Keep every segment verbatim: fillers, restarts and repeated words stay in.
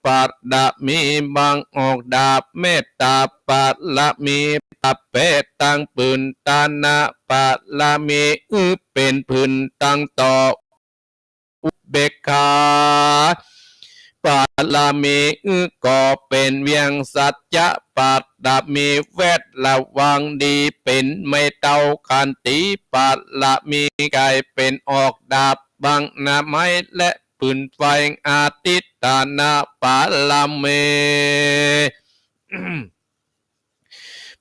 ปารมี บังออกดาบเมตตาปารมี ปะแปะตังปืนตานะปารมี อือเป๋นปืนตังต่อ อุเบกขาปารมี อือก็เป๋นเวียงสัจจะปารมี แวดระวังดี เป๋นไม้เต้าขันติปารมี ก๋ายเป๋นออกดาบบังหน้าไม้ และปืนไฟอธิฐานะปารมี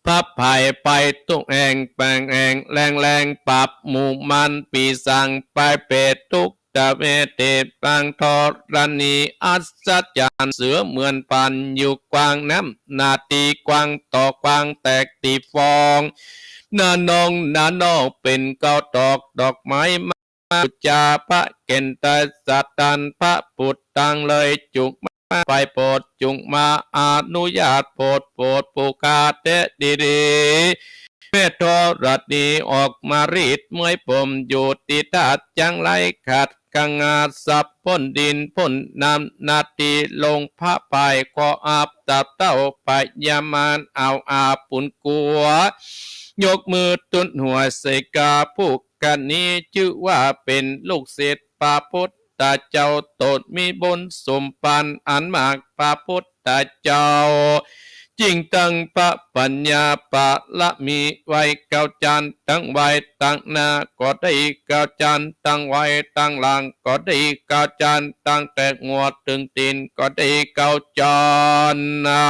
ผะไผ่ไปตุ๊กแอ่งแป่งแอ่งแลงแลง ปรับหมู่มันปีศาจไปเปรตตุ๊กตะเวที ปางธรณีอัศจรรย์ เสือเหมือนปานอยู่กว้างน้ำ หน้าตี้กว้างต่อกว้าง แตกตี้ฟอง หน้านองหน้านอก เป๋นเก้าดอกดอกไม้ มาบูชาพระเกณฑ์ไตรสรรค์ พระปุตตังเลยจุกมาไปโปรด จุกมาอนุญาตโปรด โปรดผู้ข้าแต๊ดีๆ แม่ธรณีออกมารีดเมื่อยผมอยู่ตี้ธาตุจังไร ขัดกังงาสับพ้นดินพ้นน้ำ หน้าตี้ลงผะปาย ขออาบตับเต้าพญามาร เอาอาบปุนกัว ยกมือตุ๊ดหัวใส่กา ผู้ กะนี้จื้อว่าเป๋นลูกศิษย์พระพุทธเจ้า ตนมีบุญสมภารอันมาก พระพุทธเจ้า ยิ่งตั้งพระปัญญาปารมีไว้เก้าจั๊น ตั้งไว้ตั้งหน้าก็ได้เก้าจั๊น ตั้งไว้ตั้งหลังก็ได้เก้าจั๊น ตั้งแต่หัวเถิงตี๋นก็ได้เก้าจั๊นนะ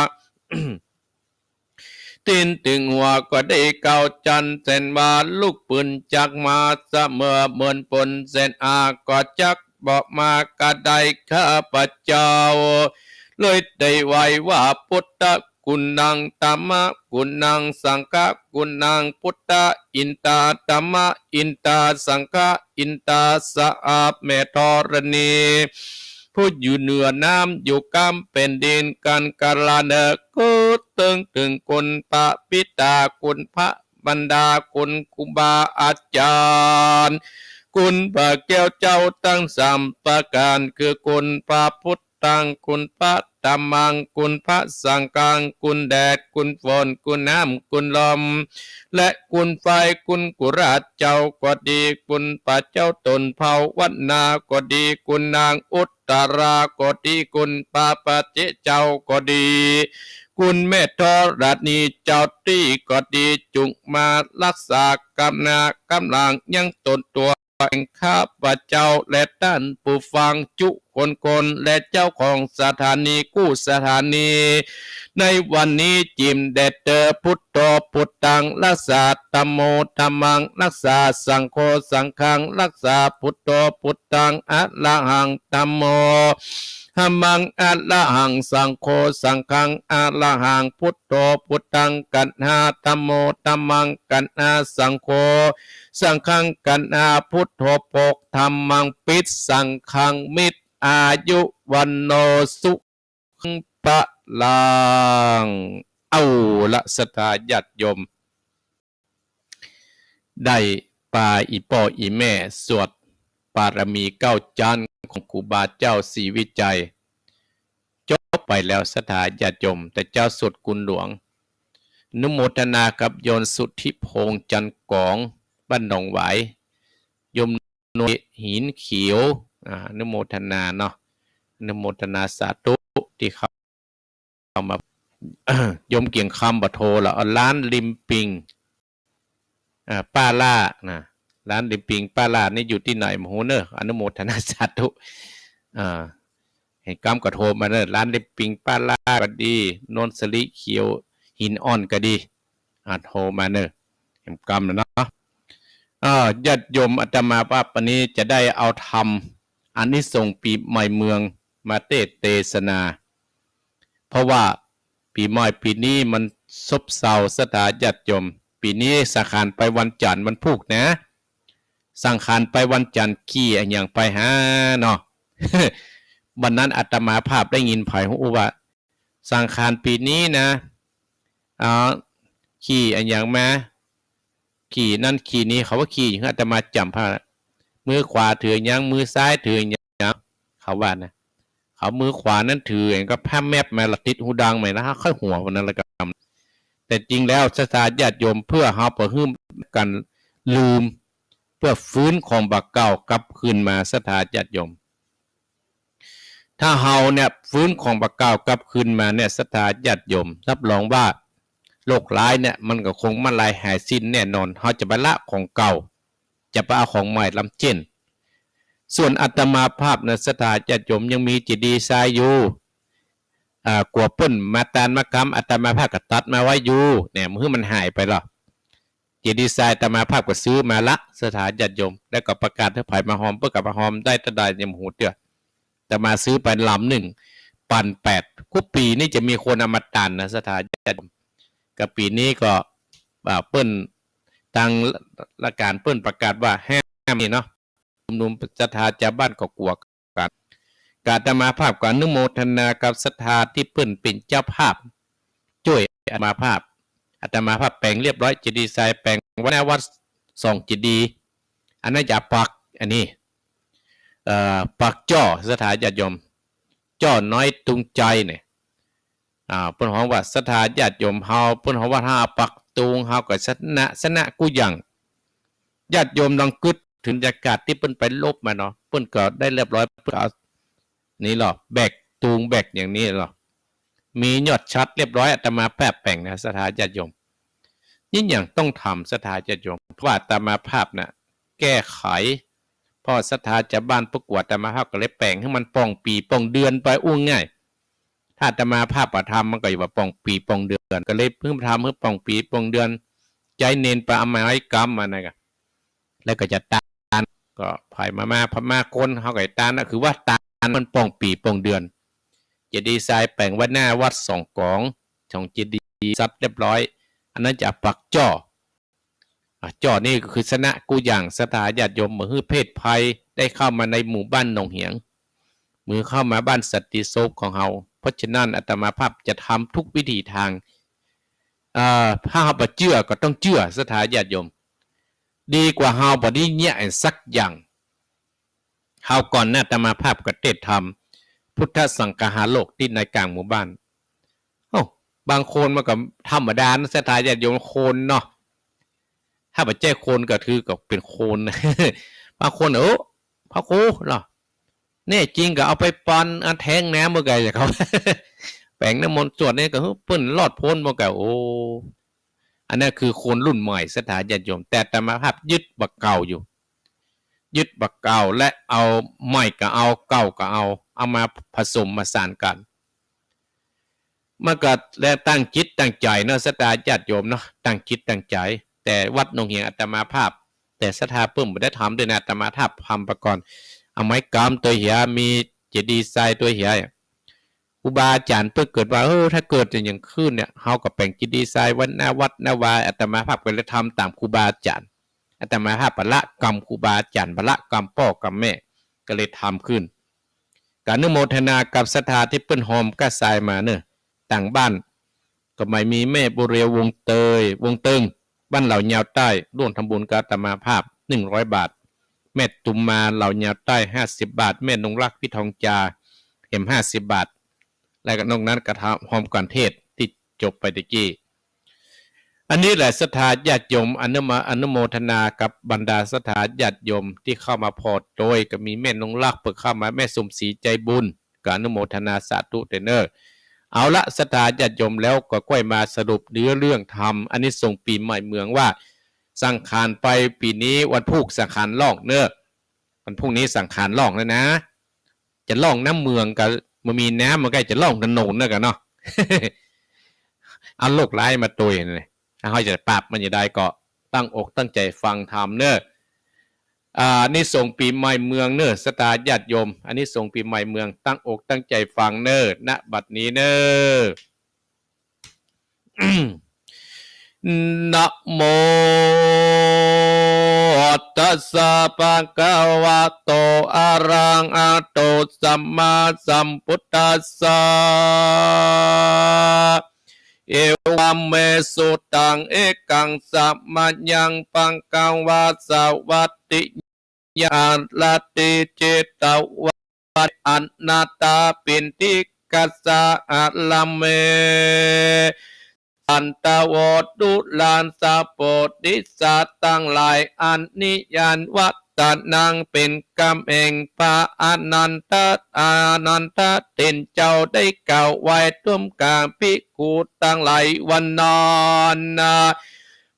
ตี๋นเถิงหัวก็ได้เก้าจั๊น เส้นว่าลุกปืนจักมา เสมอเหมือนฝนเส้นอาก็จักบ่มากระได้ ข้าพเจ้าเลยได้ไหว้ว่า พุทธกุณัง ธัมมกุณัง สังฆกุณัง พุทธาอินตา ธัมมาอินตา สังฆาอินตา สะอาดแม่ธรณี ผู้อยู่เหนือน้ำอยู่ก้ามแผ่นดิน กันกาลาเนอ ก็เถิงเถิงคุณพระปิตา คุณพระมารดา คุณครูบาอาจารย์ คุณพระแก้วเจ้าทั้งสามประก๋าน คือคุณพระพุทธัง คุณพระธัมมัง คุณพระสังฆัง คุณแดด คุณฝน คุณน้ำ คุณลม และคุณไฟ คุณกุราชเจ้าก็ดี คุณพระเจ้าต๋นเผ่าวันนาก็ดี คุณนางอุตตราก็ดี คุณพระปัจเจกเจ้าก็ดี คุณแม่ธรณีเจ้าตี้ก็ดี จุ่งมาฮักษากำหน้ากำหลังยังต๋นตั๋วแห่งข้าพเจ้า และต้านผู้ฟังจุคนคน และเจ้าของสถานีกู้สถานี ในวันนี้จิ่มแด่เต๊อ พุทโธ พุทธัง ฮักษา ธัมโม ธัมมัง ฮักษา สังโฆ สังฆัง ฮักษา พุทโธ พุทธัง อะระหัง ธัมโม ธัมมัง อะระหัง สังโฆ สังฆัง อะระหัง พุทโธ พุทธัง กัณหา ธัมโม ธัมมัง กัณหา สังโฆ สังฆัง กัณหา พุทโธ ปก ธัมมัง ปิด สังฆัง มิตร อายุ วัณโณ สุ ขัง พลัง เอาละ ศรัทธาญาติโยม ได้ปาอี่ป้ออี่แม่สวดปารมีเก้าจั๊นของครูบาเจ้าศรีวิชัย จบไปแล้ว ศรัทธาญาติโยม แต่เจ้าสวดกุนหลวง อนุโมทนากับโยมสุทธิพงษ์ จันทร์ก๋อง บ้านหนองหวาย โยม โนยหินเขียว อ่า อนุโมทนาเนาะ อนุโมทนาสาธุตี้เข้ามา โยมเกียงคำบ่โทรละ เอา ร้านริมปิง อ่า ป้าล่านะ ร้านริมปิงป้าล่านี่อยู่ตี้ไหนบ่ฮู้เน่อ อนุโมทนาสาธุ อ่า เห็นก้ำก็โทรมาเน่อ ร้านริมปิงป้าล่าก็ดี โนนสิริเขียว หินอ่อนก็ดี อ่า โทรมาเน่อ เห็นก้ำแล้วเนาะ เอ่อ ญาติโยม อาตมาภาพวันนี้จะได้เอาธรรมอานิสงส์ปี๋ใหม่เมืองมาเตสน์เตสนา เพราะว่าปี๋ใหม่ปี๋นี้มันซบเซา ศรัทธาญาติโยม ปี๋นี้สังขารไปวันจันทร์วันพูกนะ สังขารไปวันจันทร์ ขี่อะหยังไปหาเนาะ วันนั้นอาตมาภาพได้ยินใผฮู้ว่า สังขารปี๋นี้นะ อ่า ขี่อะหยังมา ขี่นั้นขี่นี้ เขาว่าขี่หยัง อาตมาจ๋ำพลาด มือขวาถือหยัง มือซ้ายถือหยัง เขาว่านะ เข เอามือขวานั้นถือ เองก็ผ้าแมบมาละติดหูดังใหม่นะ ค่อยหัววันนั้นละกำ แต่จริงแล้วศรัทธาญาติโยม เปื้อเฮาบ่หื้อกั๋นลืม เปื้อฟื้นของบ่าเก่ากลับคืนมา ศรัทธาญาติโยม ถ้าเฮาเนี่ยฟื้นของบ่าเก่ากลับคืนมาเนี่ย ศรัทธาญาติโยม รับรองว่าโรคร้ายเนี่ยมันก็คงมาลายหายสิ้นแน่นอน เฮาจะบ่ละของเก่า จะบ่เอาของใหม่ล้ำเจ้น ส่วนอาตมาภาพนะ ศรัทธาญาติโยม ยังมีเจดีย์ทรายอยู่ อ่า กั๋วเปิ้นมาตานมากำ อาตมาภาพก็ตัดมาไว้อยู่ เนี่ย บ่หื้อมันหายไปหรอก เจดีย์ทรายอาตมาภาพก็ซื้อมาละ ศรัทธาญาติโยม แล้วก็ประกาศหื้อใผมาฮอม เปิ้นก็มาฮอมได้เต้าใดยังบ่ฮู้เตื้อ อาตมาซื้อไปลำนึ่ง ปันแปด กู้ปี๋นี้จะมีคนเอามาตานนะ ศรัทธาญาติโยม ก็ปี๋นี้ก็ อ่า เปิ้น ตางราชก๋านเปิ้นประกาศว่าห้ามนี่เนาะ ชุมนุมศรัทธาจาวบ้านก็กั๋วกั๋น ก็อาตมาภาพก็อนุโมทนากับศรัทธาตี้เปิ้นเป๋นเจ้าภาพ จ้วยอาตมาภาพ อาตมาภาพแป๋งเรียบร้อย เจดีย์ทรายแป๋งไว้หน้าวัดสองเจดีย์ อันนั้นจะปัก อันนี้ เอ่อ ปักจ้อ ศรัทธาญาติโยม จ้อน้อยตุงใจเนี่ย อ่า เปิ้นฮ้องว่าศรัทธาญาติโยมเฮา เปิ้นฮ้องว่าถ้าปักตุงเฮาก็สนะ สนะกู้อย่าง ญาติโยมลองกึ๊ดเถิงบรรยากาศตี้เปิ้นไปลบมาเนาะ เปิ้นก็ได้เรียบร้อย เปิ้นก็เอา นี่หรอ แบกตุงแบกอย่างนี้หรอ มียอดฉัตรเรียบร้อย อาตมาภาพแป๋งนะ ศรัทธาญาติโยม นี่อย่างต้องทำ ศรัทธาญาติโยม เพราะว่าอาตมาภาพน่ะ แก้ไข เพราะศรัทธาจาวบ้านเปิ้นกั๋ว อาตมาภาพก็เลยแป๋งหื้อมันป้องปี๋ป้องเดือนไป อู้ง่าย ถ้าอาตมาภาพบ่ทำ มันก็จะว่าป้องปี๋ป้องเดือน ก็เลยหื้อทำหื้อป้องปี๋ป้องเดือน ใจ๊เณรไปเอาไม้กำมานะ แล้วก็จะตาน ก็ใผมา มา มาคน เฮาก็จะตานนะ คือว่าตานมันป้องปี๋ป้องเดือน เจดีย์ทรายแป๋งไว้หน้าวัดสองก๋อง สองเจดีย์ สัตว์เรียบร้อย อันนั้นจะปักจ้อ อ่ะ จ้อนี่ก็คือสนะกู้อย่าง ศรัทธาญาติโยม บ่หื้อเพศภัยได้เข้ามาในหมู่บ้านหนองเหียง บ่หื้อเข้ามาบ้านสันติสุขของเฮา เพราะฉะนั้นอาตมาภาพจะทำทุกวิถีทาง เอ่อ ถ้าเฮาบ่เจื้อก็ต้องเจื้อ ศรัทธาญาติโยม ดีกว่าเฮาบ่ได้เยียะสักอย่าง คราวก่อนนะ อาตมาภาพก็เตศน์ธรรม พุทธสังคหาโลก ตี้ในก๋างหมู่บ้าน เอ้า บางคนมันก็ธรรมดานะ ศรัทธาญาติโยม คนเนาะ ถ้าบ่ใจ้คนก็ถือก็เป๋นโคลน บางคน เออ พระครูเนาะ แน่จริงก็เอาไปปอน อันแท้งน้ำบ่าไก่เขา แป๋งน้ำมนต์สวดนี่ก็ เปิ้นรอดป๊นบ่าไก่ โอ้ อันนั้นคือคนรุ่นใหม่ ศรัทธาญาติโยม แต่อาตมาภาพยึดบ่าเก่าอยู่ ยึดบ่าเก่า และเอาใหม่ก็เอา เก่าก็เอา เอามาผสมผสานกั๋น มันก็แล้วตั้งจิตตั้งใจ๋เนาะ ศรัทธาญาติโยมเนาะ ตั้งจิตตั้งใจ๋ แต่วัดหนองเหียงอาตมาภาพ แต่ศรัทธาเปิ้นบ่ได้ทำด้วยนะ อาตมาภาพทำไปก่อน เอาไม้กำตวยเหีย มีเจดีย์ทรายตวยเหีย ครูบาอาจ๋ารย์เปิ้นเกิดว่า เออ ถ้าเกิดจะอย่างขึ้นเนี่ย เฮาก็แป๋งเจดีย์ทรายไว้หน้าวัดหน้าวา อาตมาภาพก็เลยทำต๋ามครูบาอาจ๋ารย์ อาตมาภาพบ่ละกำครูบาอาจ๋ารย์ บ่ละกำป้อกำแม่ ก็เลยทำขึ้น ก็อนุโมทนากับศรัทธาตี้เปิ้นฮอมก้าทรายมาเนาะ ตางบ้าน ก็หมายมีแม่บัวเรียว วงเตย วงเติง บ้านเหล่ายาวใต้ ร่วมทำบุญกับอาตมาภาพ หนึ่งร้อยบาท แม่ตุมมา เหล่ายาวใต้ ห้าสิบบาท แม่นงรัก พี่ทองจา แหม ห้าสิบบาท แล้วก็นอกนั้นก็ทำฮอมก๋านเทศน์ตี้จบไปตะกี้ อันนี้แหละศรัทธาญาติโยม อนุมา อนุโมทนากับบรรดาศรัทธาญาติโยมตี้เข้ามาผ่อโตย ก็มีแม่นงรักเปิ้นเข้ามา แม่สมศรีใจบุญ ก็อนุโมทนาสาธุเต๊อะเนาะ เอาละศรัทธาญาติโยม แล้วก็ก้อยมาสรุปเนื้อเรื่องธรรม อานิสงส์ปี๋ใหม่เมืองว่า สังขารไปปี๋นี้วันพูกสังขารล่องเนาะ วันพูกนี้สังขารล่องแล้วนะ จะล่องน้ำเมืองก็บ่มีน้ำ มันก็จะล่องถนนแล้วกั๋นเนาะ เอาโรคร้ายมาตวยนี่ ถ้าเฮาจะปราบมันจะได้ก็ตั้งอกตั้งใจ๋ฟังธรรมเนาะ อ่า อานิสงส์ปี๋ใหม่เมืองเนาะ ศรัทธาญาติโยม อานิสงส์ปี๋ใหม่เมือง ตั้งอกตั้งใจ๋ฟังเนาะ ณ บัดนี้เนาะ นะโมตัสสะภะคะวะโต อะระหะโต สัมมาสัมพุทธัสสะ เอวะเม สุตัง เอกัง สะมะยัง ภะคะวา สะวัตถิยา อะระหัตถิ เจตวะ อนาถปิณฑิกะสะ อะระเม สันตะโว ดูราสะ โพธิสัตว์ตังหลาย อันนี้อันว่า ตะนัง เป๋นกำแอ่ง พระอานันทะ อานันทะเถรเจ้าได้กล่าวไว้ ถ้วมกังภิกขุตังหลาย วันนั้นนะ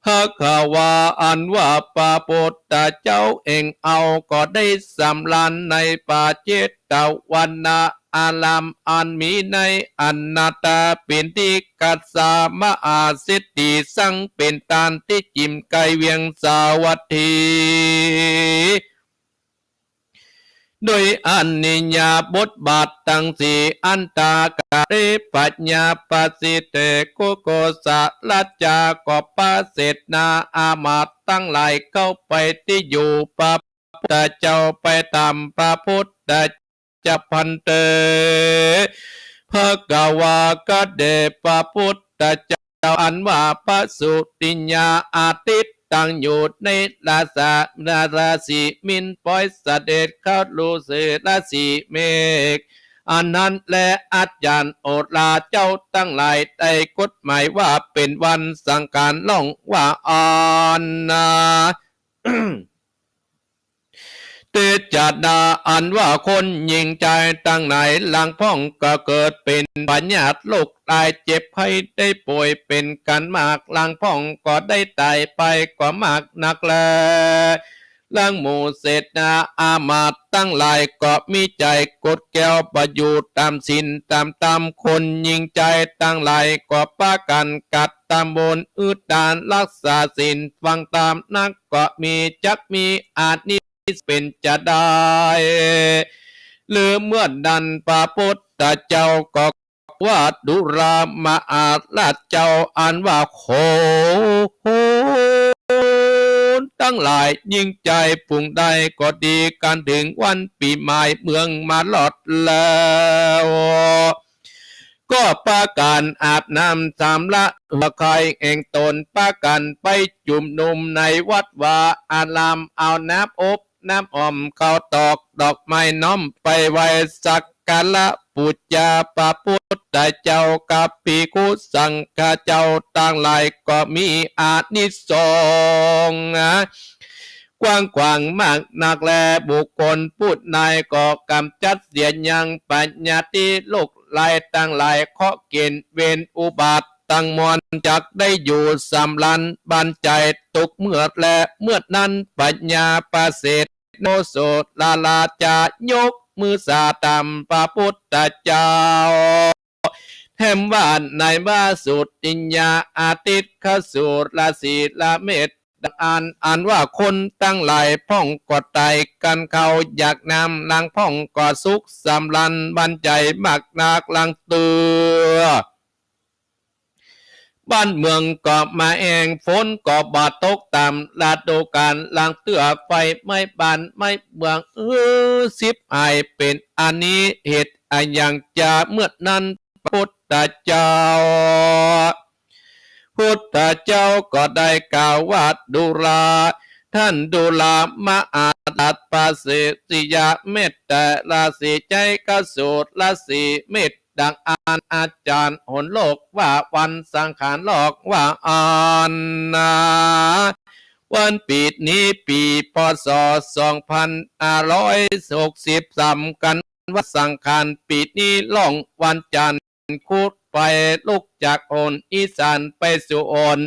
ภะคะวา อันว่าพระพุทธเจ้าเองเอาก็ได้สำราญในพระเจตวันนะอาราม อันมีในอนาถปิณฑิกะสะ มหาเศรษฐี ซึ่งเป๋นต้านตี้จิ่มใก้เวียงสาวัตถี โดยอริยบทบาทตังสี่ อันตากาเล ปัญญาปะสิทธิ กุโกสะละจา ก็ประเสริฐนา อามาตย์ตังหลายเข้าไปตี้อยู่พระพุทธเจ้า ไปถามพระพุทธเจ้า ภันเต ภะคะวา ข้าแต่พระพุทธเจ้า อันว่าพระสุริยาอาทิตย์ตั้งอยู่ในราศา ราศีมิน ปอยเสด็จเข้าสู่ราศีเมษ อันนั้นแล อาจารย์โอราเจ้าตังหลายได้กำหนดหมายว่าเป๋นวันสังขารล่อง ว่าอั้นนะ เตจาดา อันว่าคนหญิงจายตังหลาย ลางพ่องก็เกิดเป๋นพยาธิโรคร้ายเจ็บไข้ได้ป่วยเป๋นกั๋นมาก ลางพ่องก็ได้ต๋ายไปก็มากนักแล ลางหมู่เสนาอามาตย์ตังหลายก็มีใจ๋กดแก้วบ่อยู่ต๋ามศีลต๋ามธรรม คนหญิงจายตังหลายก็ปากั๋นกระตำบุญ อือตาน ฮักษาศีล ฟังธรรมนัก ก็มี จักมีอานิสงส์เป๋นจาใด ลือเมื่อนั้นพระพุทธเจ้าก็ว่า ดูรา มหาราชเจ้า อันว่าโขนตังหลาย หญิงจายผู้ใดก็ดี กั๋นเถิงวันปี๋ใหม่เมืองมารอดแล้ว ก็ปากั๋นอาบน้ำสำระหัวไข้แห่งต๋น ปากั๋นไปจุมนุมในวัดวาอาราม เอาน้ำอบน้ำอ่อม ข้าวตอก ดอกไม้น้อมไปไหว้สักการะปู๋จาพระพุทธเจ้ากับภิกขุสังฆะเจ้าตังหลาย ก็มีอานิสงส์นะ กว้างขวางมากนักแล บุคคลผู้ใดก็ก๋ำจัดเสียยังพยาธิโรคร้ายตังหลาย เคราะห์เข็ญเวรอุบัติตังมวล จักได้อยู่สำราญบันเจาะทุกข์เมื่อแล เมื่อนั้นพญาประเสริฐโนโสราราชายกมือสาธรรมพระพุทธเจ้า แถมว่าในว่าสุริยาอาทิตย์เข้าสู่ราศีเมษ ดังอั้น อันว่าคนตังหลายพ่องก็ต๋ายกั๋นเข้าอยากน้ำ ลางพ่องก็สุขสำราญบันเจาะมากนัก ลางเตื้อ บ้านเมืองก็มาแห้ง ฝนก็บ่ตกต๋ามฤดูกาล ลางเตื้อไฟไหม้บ้านไหม้เมือง เออ ฉิบหายเป๋นอานิเหตุอะหยังจา เมื่อนั้นพระพุทธเจ้า พุทธเจ้าก็ได้กล่าวว่า ดูรา ท่านดูรา มหาราชประเสริฐยะเมตตาราศีใจ๋เข้าสู่ราศีเมษ ดังอั้น อาจารย์โหราโลกว่าวันสังขารล่อง ว่าอั้นนะ วันปี๋นี้ปี๋ พ.ศ. สองพันห้าร้อยหกสิบสาม กั๋นว่าสังขารปี๋นี้ล่องวันจันทร์ ขุดไปลุกจากโหนอีสานไปสู่โหน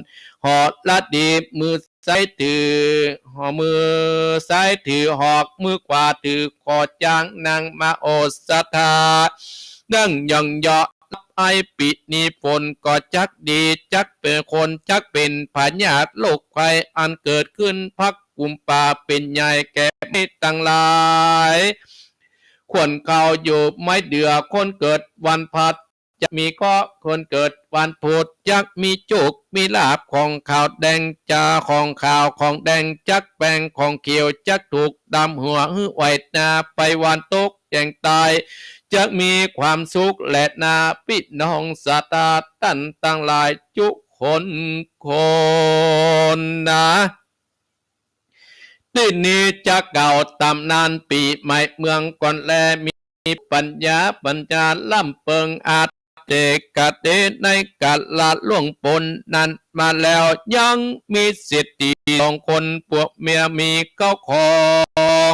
หรดี มือซ้ายถือ มือซ้ายถือหอก มือขวาถือขอจ้าง นั่งมโหสถา นั่งย่องเยาะ รับไอ้ปี๋นี้ฝนก็จักดี จักเป๋นคน จักเป๋นพยาธิโรคภัยอันเกิดขึ้น พระกุมภาเป๋นใหญ่แก่เมษตังหลาย ควรเข้าอยู่ไม้เดือ คนเกิดวันพฤหัสจักมีเคราะห์ คนเกิดวันพุธจักมีโชคมีลาภ ของขาวแดงจา ของขาวของแดงจักแปง ของเขียวจักถูกดำหัว หื้อไหวนาไปวันตกแจ้งตาย จักมีความสุขแลนา ปี้น้องศรัทธาต้านตังหลายจุคนคนนะ ตี้นี้จะกล่าวต๋ำนานปี๋ใหม่เมืองก่อนแล มี ปัญญา ปัญญาล้ำเปิง อัตเตกะเต ในกาละล่วงป๊นนั้นมาแล้ว ยังมีเศรษฐีสองคนผัวเมียมีข้าวของ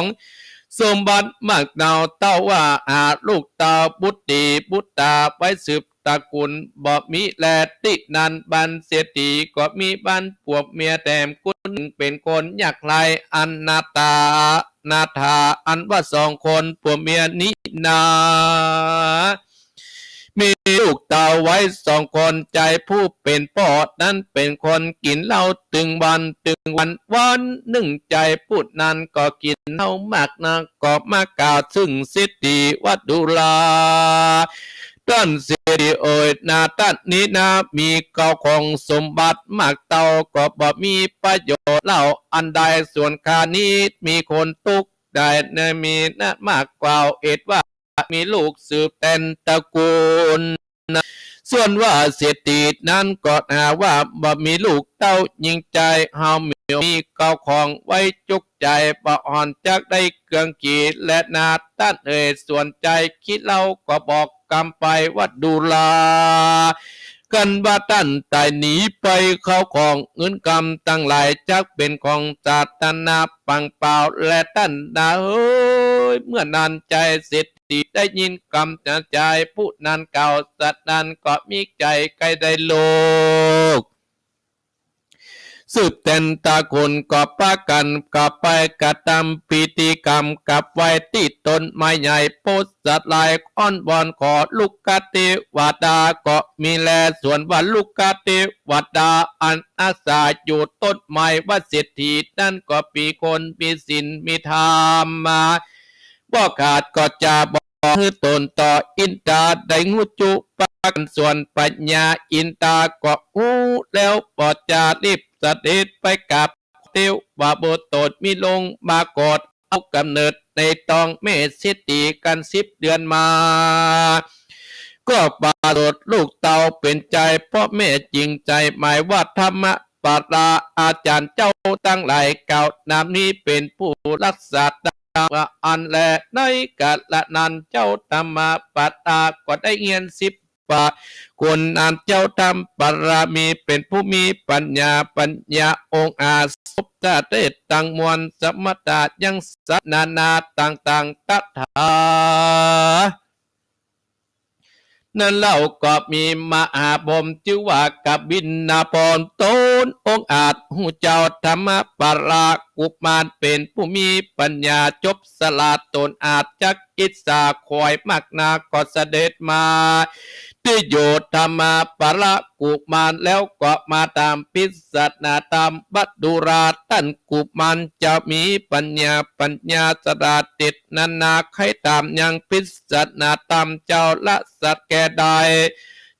สมบัติมากเนา เต้าว่าหาลูกเต้าบุตรีบุตราไว้สืบตระกูลบ่มีแล ตี้นั้นบรรเศรษฐีก็มีบรรผัวเมียแถมคนนึ่งเป๋นคนยากไร้ อนาถา นาถา อันว่าสองคนผัวเมียนี้นา มีลูกเต้าไว้สองคน จายผู้เป๋นป้อนั้นเป๋นคนกิ๋นเหล้าตึงวันตึงวัน วันนึ่งจายผู้นั้นก็กิ๋นเหล้ามากนัก ก็มากล่าวเซิ่งเศรษฐีว่า ดูราต้านเศรษฐีเอ๋ยนา ต้านนี้นา มีข้าวของสมบัติมากเต้า ก็บ่มีประโยชน์เล่าอันใด ส่วนข้านี้มีคนตุ๊กข์ได้ ในมีนะมากกว่า เหตุว่ามีลูกสืบแตนตระกูล ส่วนว่าเศรษฐีนั้นก็หาว่าบ่มีลูกเต้า ยิ่งจายเฮามีข้าวของไว้จุกใจ บ่อ่อนจักได้เคืองขีแลนา ต้านเอ๋ย ส่วนจายขี้เหล้าก็บอกกำไปว่า ดูรา กันว่าต้านต๋ายหนีไป ข้าวของเงินกำตังหลายจักเป๋นของสาธารณะปังเปล่าแล ต้านนาเอ๋ย เมื่อนั้นจายเศรษฐีได้ยินกำจายผู้นั้นกล่าวสัตย์นั้น ก็มีใจ๋ใค่ได้ลูกสืบแตนตระกูล ก็ปากั๋นกลับไปกระทำพิธีกรรม กลับไหว้ตี้ต้นไม้ใหญ่ โปสสัตว์หลายอ้อนวอนขอลูกเทวดาก็มีแล ส่วนว่าลูกเทวดาอันอาศัยอยู่ต้นไม้ว่าเศรษฐีนั้น ก็เป๋นคนมีศีลมีธรรมมา บ่ขาดก็จะบอกหื้อตนต่ออินทราได้ฮู้จุปากั๋น ส่วนพญาอินทราก็ฮู้แล้ว ก็จะรีบเสด็จไปกราบเทวบุตร มีลงมาเกิดเอาก๋ำเนิดในต๊องแม่เศรษฐีกั๋นสิบเดือนมา ก็ประสูติลูกเต้าเป๋นจาย เพราะแม่จริงใจ๋หมายว่าธรรมปรา อาจารย์เจ้าตังหลายกล่าวนำนี้เป๋นผู้รักษาตามอันแล ในกาละนั้นเจ้าธรรมปราก็ได้เฮียนสิบประกู๋น อันเจ้าธรรมปรามีเป๋นผู้มีปัญญา ปัญญาองอาจ สบเสด็จตังมวลสมถะยังสัตว์นานาต่างๆ ตถา นั้นเล่าก็มีมหาพรหมจื้อว่ากบิลพรหม ต๋นองอาจฮู้เจ้าธรรมปรากุมารเป๋นผู้มีปัญญาจบฉลาด ต๋นอาจจักอิจฉาใค่มากนัก ก็เสด็จมาตี้อยู่ธรรมปรากุมาร แล้วก็มาถามพิจารณาธรรมว่า ดูราต้านกุมารเจ้ามีปัญญา ปัญญาฉลาดเต๋นนานา ใค่ถามยังพิจารณาธรรมเจ้าละสัตว์แก่ได้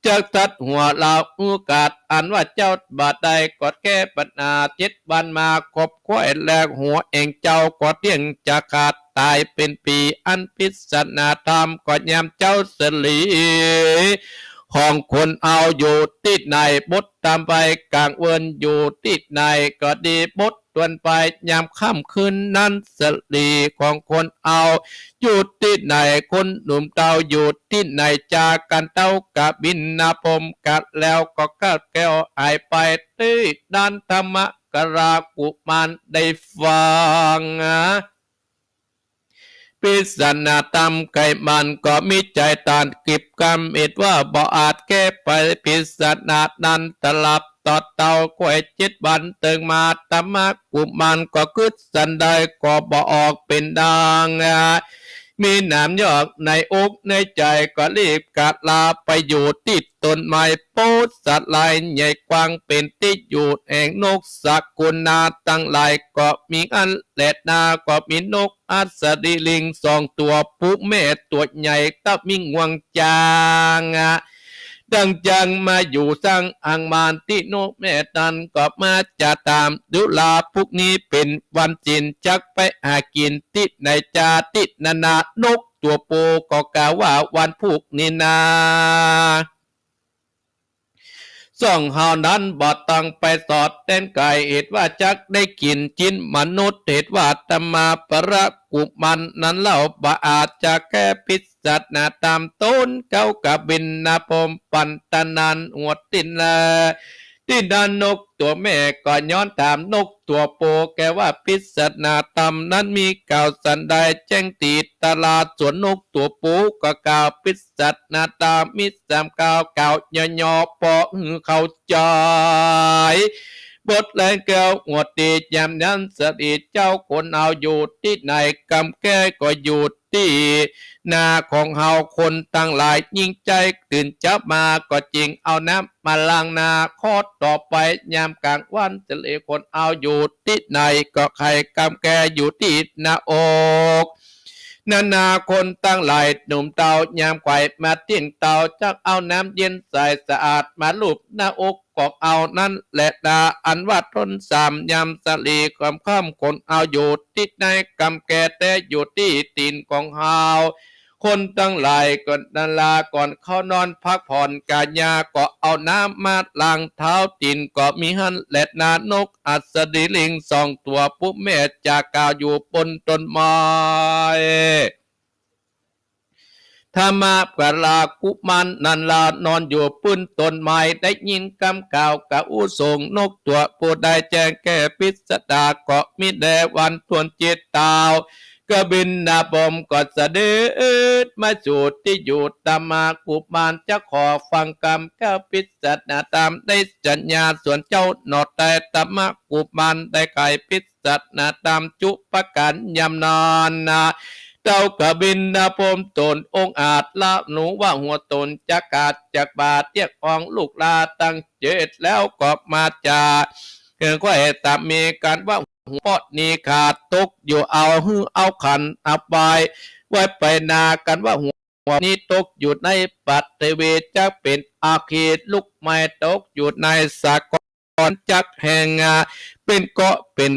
จักตัดหัวลาวโอกาส อันว่าเจ้าบ่ได้ก็แก้ปัญหา เจ็ดวันมาครบถ้วนแล หัวแห่งเจ้าก็เตี้ยงจะขาดต๋ายเป๋นผี อันพิจารณาธรรมก็ยามเจ้าเสรีของคนเฮาอยู่ตี้ไหน บทธรรมไปกลางเวินอยู่ตี้ไหนก็ดี บท ตวนไปยามค่ำคืนนั้น สรีของคนเฮาอยู่ตี้ไหน คนหนุ่มเฒ่าอยู่ตี้ไหน จากั๋นเต้ากบิลพรหมกั๋นแล้วก็ขาดแคล้วหายไป ตี้นั้นธรรมปรากุมารได้ฟัง พิจารณาธรรมใค่มันก็มีใจ๋ต้านกริบกร้ำ เหตุว่าบ่อาจแก้ไปพิจารณานั้น ตลับต่อเต้าค่อยเจ็ดวันเติงมา ธรรมกุมารก็กึ๊ดสันใดก็บ่ออกเป๋นดัง มีหนามยอกในอกในใจ๋ ก็รีบกะลาไปอยู่ตี้ต้นไม้โพธิ์สัตว์ลายใหญ่กว้างเป๋นตี้อยู่แห่งนกสกุลนาตังหลาย ก็มีอันแลนา ก็มีนก อัสดีลิงสองตั๋ว ผู้แม่ตั๋วใหญ่เต้ามีงวงจาง ดังจางมาอยู่สังหางมานตี้นกแม่นั้น ก็มาจะถาม ดูรา พวกนี้เป๋นวันศีลจักไปหากิ๋นตี้ไหนจา ตี้นานา นกตั๋วผู้ก็กล่าวว่าวันพูกนี้นา ส่องเฮานั้นบ่ต้องไปสอดแตนไก๋ เหตุว่าจักได้กิ๋นจิ๊นมนุษย์ เหตุว่าธรรมปรากุ กุมารนั้นเล่า บ่อาจจะแก้พิสดารธรรม ตนเขากบินทพรหมปัตตานันหัวตินแล ตี้นั้นนกตั๋วแม่ก็ย้อนถามนกตั๋วผู้แก่ว่า พิสดารธรรมนั้นมีกล่าวสันใด แจ้งตี้ตลาด ส่วนนกตั๋วผู้ก็กล่าวพิสดารธรรมมีสามกล่าว กล่าวย่อๆ ปอหื้อเข้าใจ๋ บทแลแก้วหัวตี้ ยามนั้นสะดีเจ้าคนเอาอยู่ตี้ไหน กำแก้ก็อยู่ตี้นาของเฮา คนตังหลายยิ่งใจ๊ ตื่นเจ๊ามาก็จึงเอาน้ำมาล้างหน้า ข้อต่อไป ยามกลางวันสะดีคนเอาอยู่ตี้ไหน ก็ใค่กำแก้อยู่ตี้หน้าอก นานาคนตังหลายหนุ่มเฒ่า ยามใค่มาเตียงเต๊า จักเอาน้ำเย็นใสสะอาดมาลูบหน้าอกของเฮานั้นแลนา อันว่าต้นสาม ยามสะดีค่ำๆ คนเอาอยู่ตี้ไหน กำแก้แต๊อยู่ตี้ตี๋นของเฮา คนตังหลายก็นานาก่อนเข้านอนพักผ่อนก๋ายา ก็เอาน้ำมาล้างเท้าตี๋นก็มีหั้นแลนา นกหัสดีลิงสองตั๋วผู้แม่จะกล่าวอยู่บนต้นไม้ ธรรมกรากุมารนั้นลานอนอยู่ปื้นต้นไม้ ได้ยินกำกล่าวกาอู้ส่งนกตั๋วผู้ได้แจ้งแก้พิสดาร ก็มีแด่วันทวนจิตเต้า กบินทพรหมก็เสด็จมาสู่ตี้อยู่ ธรรมกุมารจะขอฟังกำกล่าวพิสดารธรรม ได้สัญญาส่วนเจ้าหนอ แต่ธรรมกุมารได้ใค่พิสดารธรรมจุประก๋าน ยามนั้นนา เต้ากบินทพรหมตนองอาจละหนูว่าหัวต๋นจะขาดจากบ่า เตียกอองลูกหลานตังเจ็ด แล้วก็มาจาก เกิดก็เหตุมีก๋านว่าหัวปอดนี้ขาดตกอยู่ เอาหื้อเอาขันเอาไป ไว้ไปนา ก๋านว่าหัวนี้ตกอยู่ในปฐวี จักเป๋นอาคี ลูกไม้ตกอยู่ในสาครจักแห้ง เป๋นเกาะเป๋น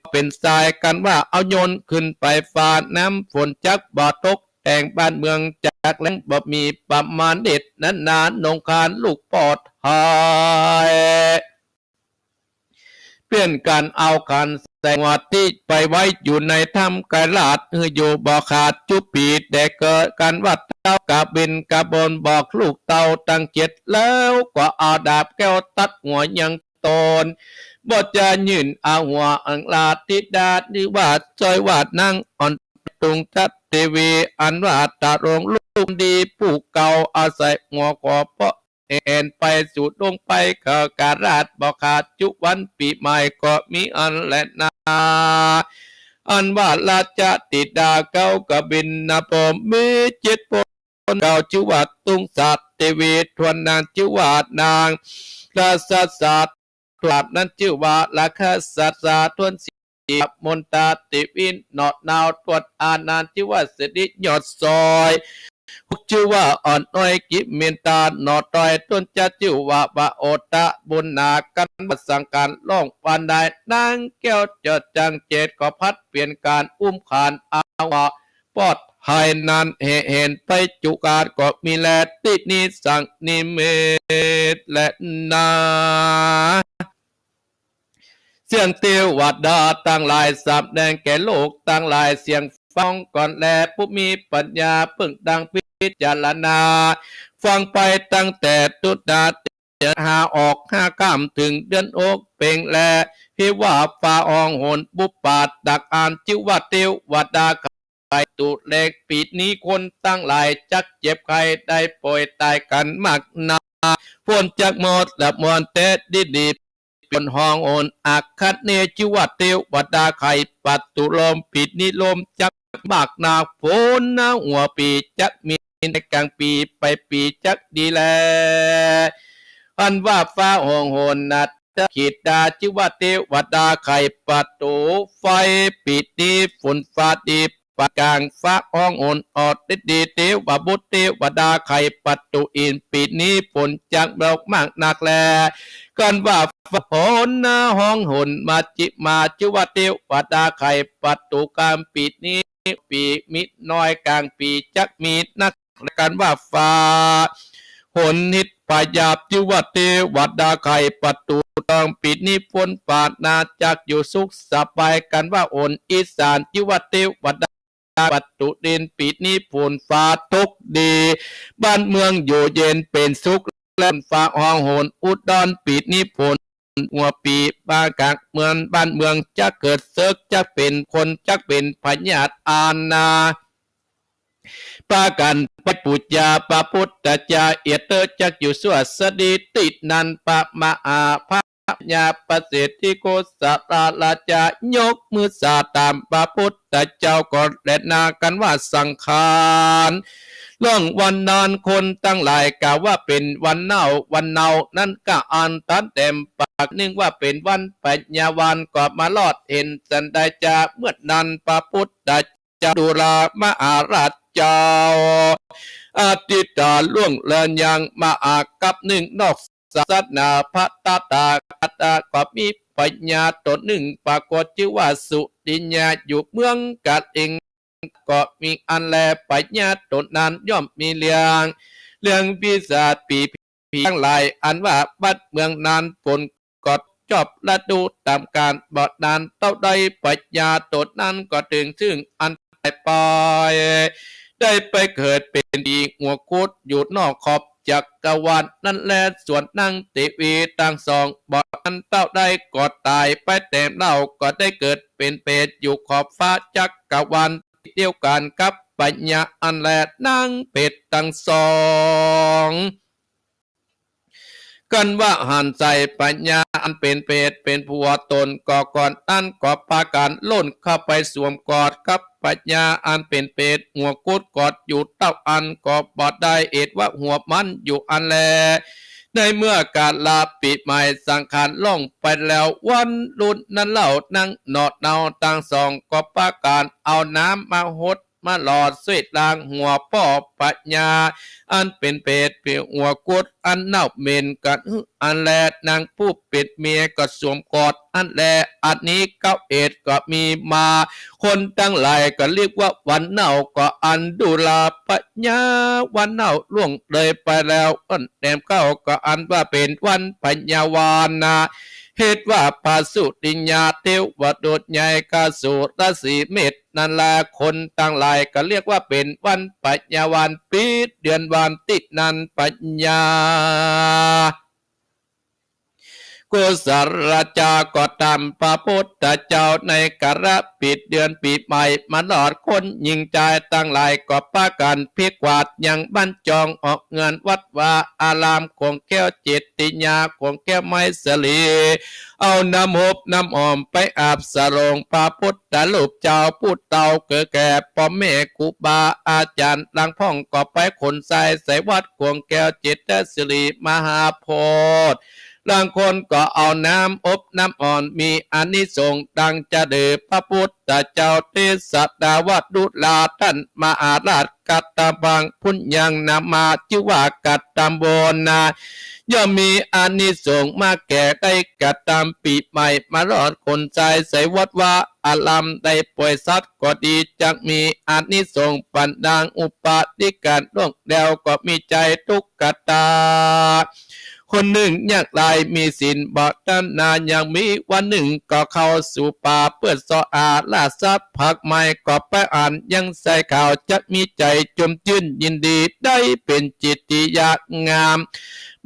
เป๋นทราย ก๋านว่าเอาโยนขึ้นไปฟ้า น้ำฝนจักบ่ตก แอ่งบ้านเมืองจักแล้ง บ่มีประมาณเด็ด นานาหนงคานลูกปอดหาย เปื้อนก๋านเอาขันใส่หัวตี้ไปไว้อยู่ในถ้ำกายลาด หื้ออยู่บ่ขาดจุปี แต่เกิดก๋านว่าเต้ากบินทพรหมบอกลูกเต้าตังเจ็ด แล้วก็เอาดาบแก้วตัดหัวยังตน บ่จะยื่นเอาหัวอังลา ธิดาชื่อว่าจ้อย ว่านางอ่อนตุงจัตเตวี อันว่าตะรงลูกดีผู้เก่า อาศัยหัวขอเพราะ แอ่นไปสู่ดงไปเขกราช บ่ขาดจุวันปีใหม่ก็มีอันแลนา อันว่าราชธิดาเก้ากบินทพรหมมีเจ็ดคน เก้าชื่อว่าตุงสาเตวี ทวนนางชื่อว่านางราชสา ทวนนั้นชื่อว่าราชสา ทวนสี่มนตาเตวี หนอดนาว ทวนอานั้นชื่อว่าสิริยอดซอย หกชื่อว่าอ่อนน้อยกิมเมนตา หนอดดอย ทวนเจ็ดชื่อว่าว่าโอตะบุญนา ก๋านว่าสังขารร้องว่าได้ นางแก้วเจิดจังเจ็ด ก็ผลัดเปลี่ยนก๋านอุ้มขานเอาหัวปอดหายนั้น แห่แหนไปจุกาดก็มีแล ตี้นี้สังนิมิตแลนา เสียงเตวดาตังหลายสำแดงแก่โลกตังหลาย เสียงฟ้าฮ้องก่อนแล ผู้มีปัญญาเปิงดังพิจารณา ฟังไปตั้งแต่ตุนาเตียหาออกห้าค่ำ เถิงเดือนหกเพ็งแล เห็นว่าฟ้าฮ้องหนบุปผาตักอั้น ชื่อว่าเตวดาไขว่ประตู๋แล ปี๋นี้คนตังหลายจักเจ็บไข้ได้ป่วยต๋ายกั๋นมากนัก ฝนจักหมดละมวลแต๊ดีๆ เป๋นฮ้องหนอัคเนย์ ชื่อว่าเตวดาไขว่ประตู๋ลม ปี๋นี้ลมจักมากนัก ฝนหน้าหัวปี๋จักมีในก๋างปี๋ ไปปี๋จักดีแล อันว่าฟ้าฮ้องหนนาถขีดา ชื่อว่าเตวดาไขว่ประตู๋ไฟ ปี๋นี้ฝนฟ้าดี ปานก๋าง ฟ้าฮ้องหนออดฤทธิ์ดี เตวบุตรเตวดาไขว่ประตู๋อินทร์ ปี๋นี้ฝนจักตกมากนักแล อันว่าฟ้าฮ้องหนนาฮ้องหนมัชฌิมา ชื่อว่าเตวดาไขว่ประตู๋กาม ปี๋นี้ปี๋มีน้อย ก๋างปี๋จักมีนัก อันว่าฟ้าฮ้องหนทิพยาบ ชื่อว่าเตวดาไขว่ประตู๋ทอง ปี๋นี้ฝนฟ้าหนาจักอยู่สุขสบาย อันว่าฮ้องหนอีสาน ชื่อว่าเตวดา ประตูดิน ปี๋นี้ฝนฟ้าตกดี บ้านเมืองอยู่เย็นเป๋นสุข และฝนฟ้าฮ้องหน อุดรปี๋นี้ฝน หัวปี๋มากั๋งเมือง บ้านเมืองจักเกิดเสิก จักเป๋นคน จักเป๋นพยาธิอานา ปากั๋นไปปู๋จาพระปุทธเจ้า เอียดเต๊อะจักอยู่สั่วสดี ตี้นั้นพระมหาพญาประเสริฐที่โกศลราชายกมือสาตามพระปุทธเจ้าก่อนแลนา กั๋นว่าสังขาร ล่วงวันนั้นคนตังหลายกล่าวว่าเป๋นวันเน่า วันเน่านั้นก็อันตันแต้มปากนึ่งว่าเป๋นวันพญาวัน ก็มารอดเห็นสันใดจา เมื่อนั้นพระปุทธเจ้าจุฬามหาราชเจ้า อธิษฐานล่วงแล้วยังมาอากับนึ่งนอกศาสนา พระตถาคตก็มีพญาต๋นนึ่งปรากฏจื้อว่าสุติยา อยู่เมืองกาลิง ก็มีอันแล พญาต๋นนั้นย่อมมีเรื่อง เรื่องปีศาจปี๋ผีตังหลาย อันว่าบ้านเมืองนั้นฝนก็จอบฤดูต๋ามกาล บ่นานเต้าใดพญาต๋นนั้นก็เถิงซึ่งอันต๋ายไป ได้ไปเกิดเป๋นผีหัวคุดอยู่นอกขอบจักรวาลนั้นแล ส่วนนางเตวีตังสอง บ่นานเต้าใดก็ต๋ายไปแต้มเล่า ก็ได้เกิดเป๋นเปรตอยู่ขอบฟ้าจักรวาลตี้เดียวกั๋นกับพญาอันแล นางเปรตตังสอง กั๋นว่าหันใส่พญาอันเป๋นเปรตเป๋นผัวต๋น ก็ก่อนนั้นก็ปากั๋นล่นเข้าไปสวมกอดกับพญาอันเป๋นเปรตหัวคุดกอดอยู่เต้าอั้น ก็บ่ได้ เหตุว่าหัวมันอยู่อันแล ในเมื่อกาละปี๋ใหม่สังขารล่วงไปแล้ว วันรุ่นนั้นเล่านางหนอดเนาตังสอง ก็ปากั๋นเอาน้ำมาหดมาหลอด ซ่วยล้างหัวป้อพญาอันเป๋นเปรตเป๋นหัวคุดอันเน่าเหม็นกั๋น อันแลนางผู้เป๋นเมียก็สวมกอดอันแล อันนี้เก้าเอ็ดก็มีมา คนตังหลายก็เรียกว่าวันเน่า ก็อันจุฬาพญาวันเน่าล่วงเลยไปแล้ว อันแต้มเก้าก็อันว่าเป๋นวันพญาวันนา เหตุว่าพระสุติยาเทวดาใหญ่กาสุรสีเมธ นั้นแล คนตังหลายก็เรียกว่าเป๋นวันพญาวัน ปี๋เดือนวันตี้นั้นพญาโกศลราชาก็ต๋ามพระปุทธเจ้าในกาละปี๋เดือนปี๋ใหม่ มารอดคนญิงจายตังหลายก็ปากั๋นเภกวาดยังบ้านจองออกเฮือนวัดวาอาราม ขวงแก้วเจติยา ขวงแก้วไมสลี เอาน้ำหบน้ำหอมไปอาบสรงพระปุทธรูปเจ้า ผู้เฒ่าเกิดแก่ป้อแม่ครูบาอาจ๋ารย์ ลางพ่องก็ไปขนทรายใส่วัดขวงแก้วเจตสิริมหาโพธิ์ ลางคนก็เอาน้ำอบน้ำอ่อน มีอานิสงส์ดังจะเดือ พระปุทธเจ้าเตสดาว่าจุฬาต้านมหาราช กัตตะปัง ปุญญัง นามา จื้อว่ากัตตำบลนา ย่อมมีอานิสงส์มากแก่ ได้กัตตำปี๋ใหม่ มารอดขนทรายใส่วัดวาอาราม ได้ป่วยสัตว์ก็ดี จักมีอานิสงส์ปันดัง อุปาทิกาล่วงแล้วก็มีใจ๋ตุ๊กตา คนนึ่งยากไร้มีศีลบ่ตันนา ยังมีวันนึ่งก็เข้าสู่ป่าเปื้อเซาะหาราชผักไม้ ก็ไปอันยังใส่ข้าว จักมีใจ๋จุ่มจื้นยินดี ได้เป๋นจิตติยางาม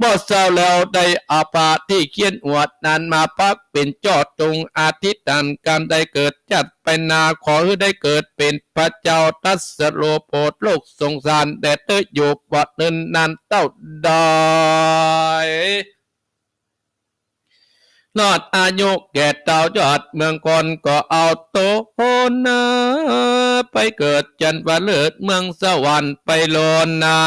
บ่เศร้าแล้วได้เอาผ้าตี้เขียนอวดนั้นมาปักเป๋นจ้อตุง อธิษฐานกรรมได้เกิดชาติไปหน้า ขอหื้อได้เกิดเป๋นพระเจ้าตรัสรู้โผดโลกสงสาร แด่เต๊อะอยู่บ่เนินนานเต้าใด รอดอายุแก่เฒ่ายอดเมืองคน ก็เอาต๋นนา ไปเกิดจันวฤกษ์เมืองสวรรค์ไปโลนา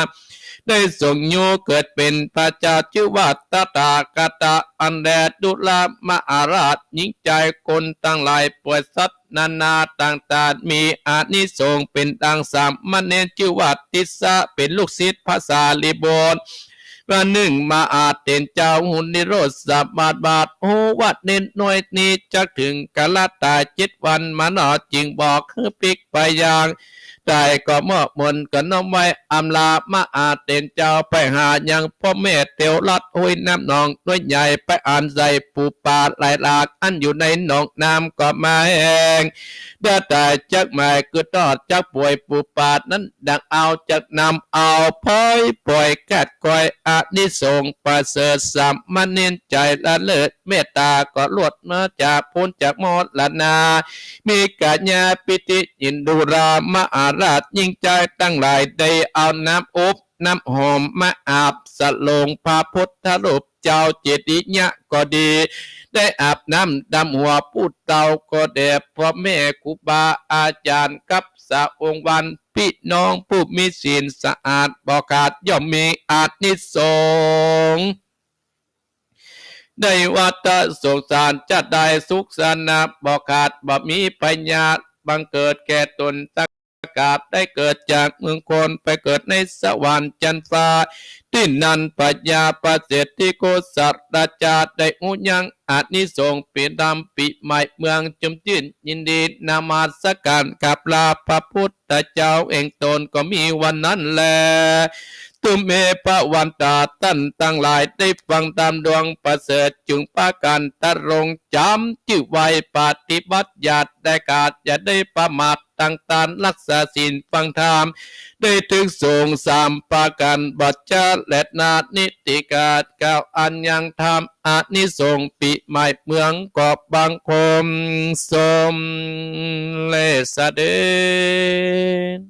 ได้ทรงอยู่เกิดเป๋นพระเจ้า จื้อว่าตถาคต อันแลจุฬามหาราช ญิงจายคนตังหลายป่วยสัตว์นานาต่างๆ มีอานิสงส์เป๋นดังสามเณร จื้อว่าติสสะ เป๋นลูกศิษย์พระสารีบุตร วันนึ่งมหาเถรเจ้าฮู้นิโรธสมาบัติ ฮู้ว่าเณรน้อยนี้จักเถิงกาละต๋ายเจ็ดวัน มานอจึงบอกหื้อพลิกไปยัง ใต้ก็มอบมนต์ก็น้อมไหว้อำลามหาเถรเจ้า ไปหายังป้อแม่เตียวลัดห้วยน้ำหนองน้อยใหญ่ ไปอัญใส่ปู่ป่าหลายหลาก อันอยู่ในหนองน้ำก็มาแห้ง เดือดตายจักหมายคือทอดจักป่วยปู่ป่านั้น ดังเอาจักนำเอาพลอยปล่อยแก๊ดคอยอานิสงส์ประเสริฐ สามเณรใจละเลิศ เมตตาก็ลวดมาจากพ้นจากมรณา มีกัญญาปิติยินดูรามหาราชยิ่งใหญ่ตังหลาย ได้เอาน้ำอบน้ำหอมมาอาบสโลงพระพุทธรูปเจ้าเจติยะก็ดี ได้อาบน้ำดำหัวผู้เฒ่าก็แด่ พ่อแม่ครูบาอาจารย์กับสาวงศ์วรรณ พี่น้องผู้มีศีลสะอาดบ่ขาด ย่อมมีอานิสงส์ ในวัฏสงสารจะได้สุขสนะบ่ขาด บ่มีพยาธิบังเกิดแก่ตนสักกับ ได้เกิดจากเมืองคน ไปเกิดในสวรรค์ชั้นฟ้า ตี้นั้นพญาประเสริฐที่โกศลราชา ได้ฮู้ยังอานิสงส์ปีดำปีใหม่เมือง จุ่มจื้นยินดีนมัสการกราบลาพระพุทธเจ้า แห่งตนก็มีวันนั้นแล ตุเมภะวันตา ต้านตังหลายได้ฟังธรรมดวงประเสริฐ จึงปากั๋นตะรงจ๋ำจื้อไว้ปฏิบัติ อย่าได้ขาด อย่าได้ประมาท ตั้งต๋านรักษาศีลฟังธรรม ได้เถิงสงฆ์สามประก๋าน บ่จะแลนานิติขาด กล่าวอันยังธรรมอานิสงส์ปีใหม่เมือง ขอบังคมสมเร็จเสด็จ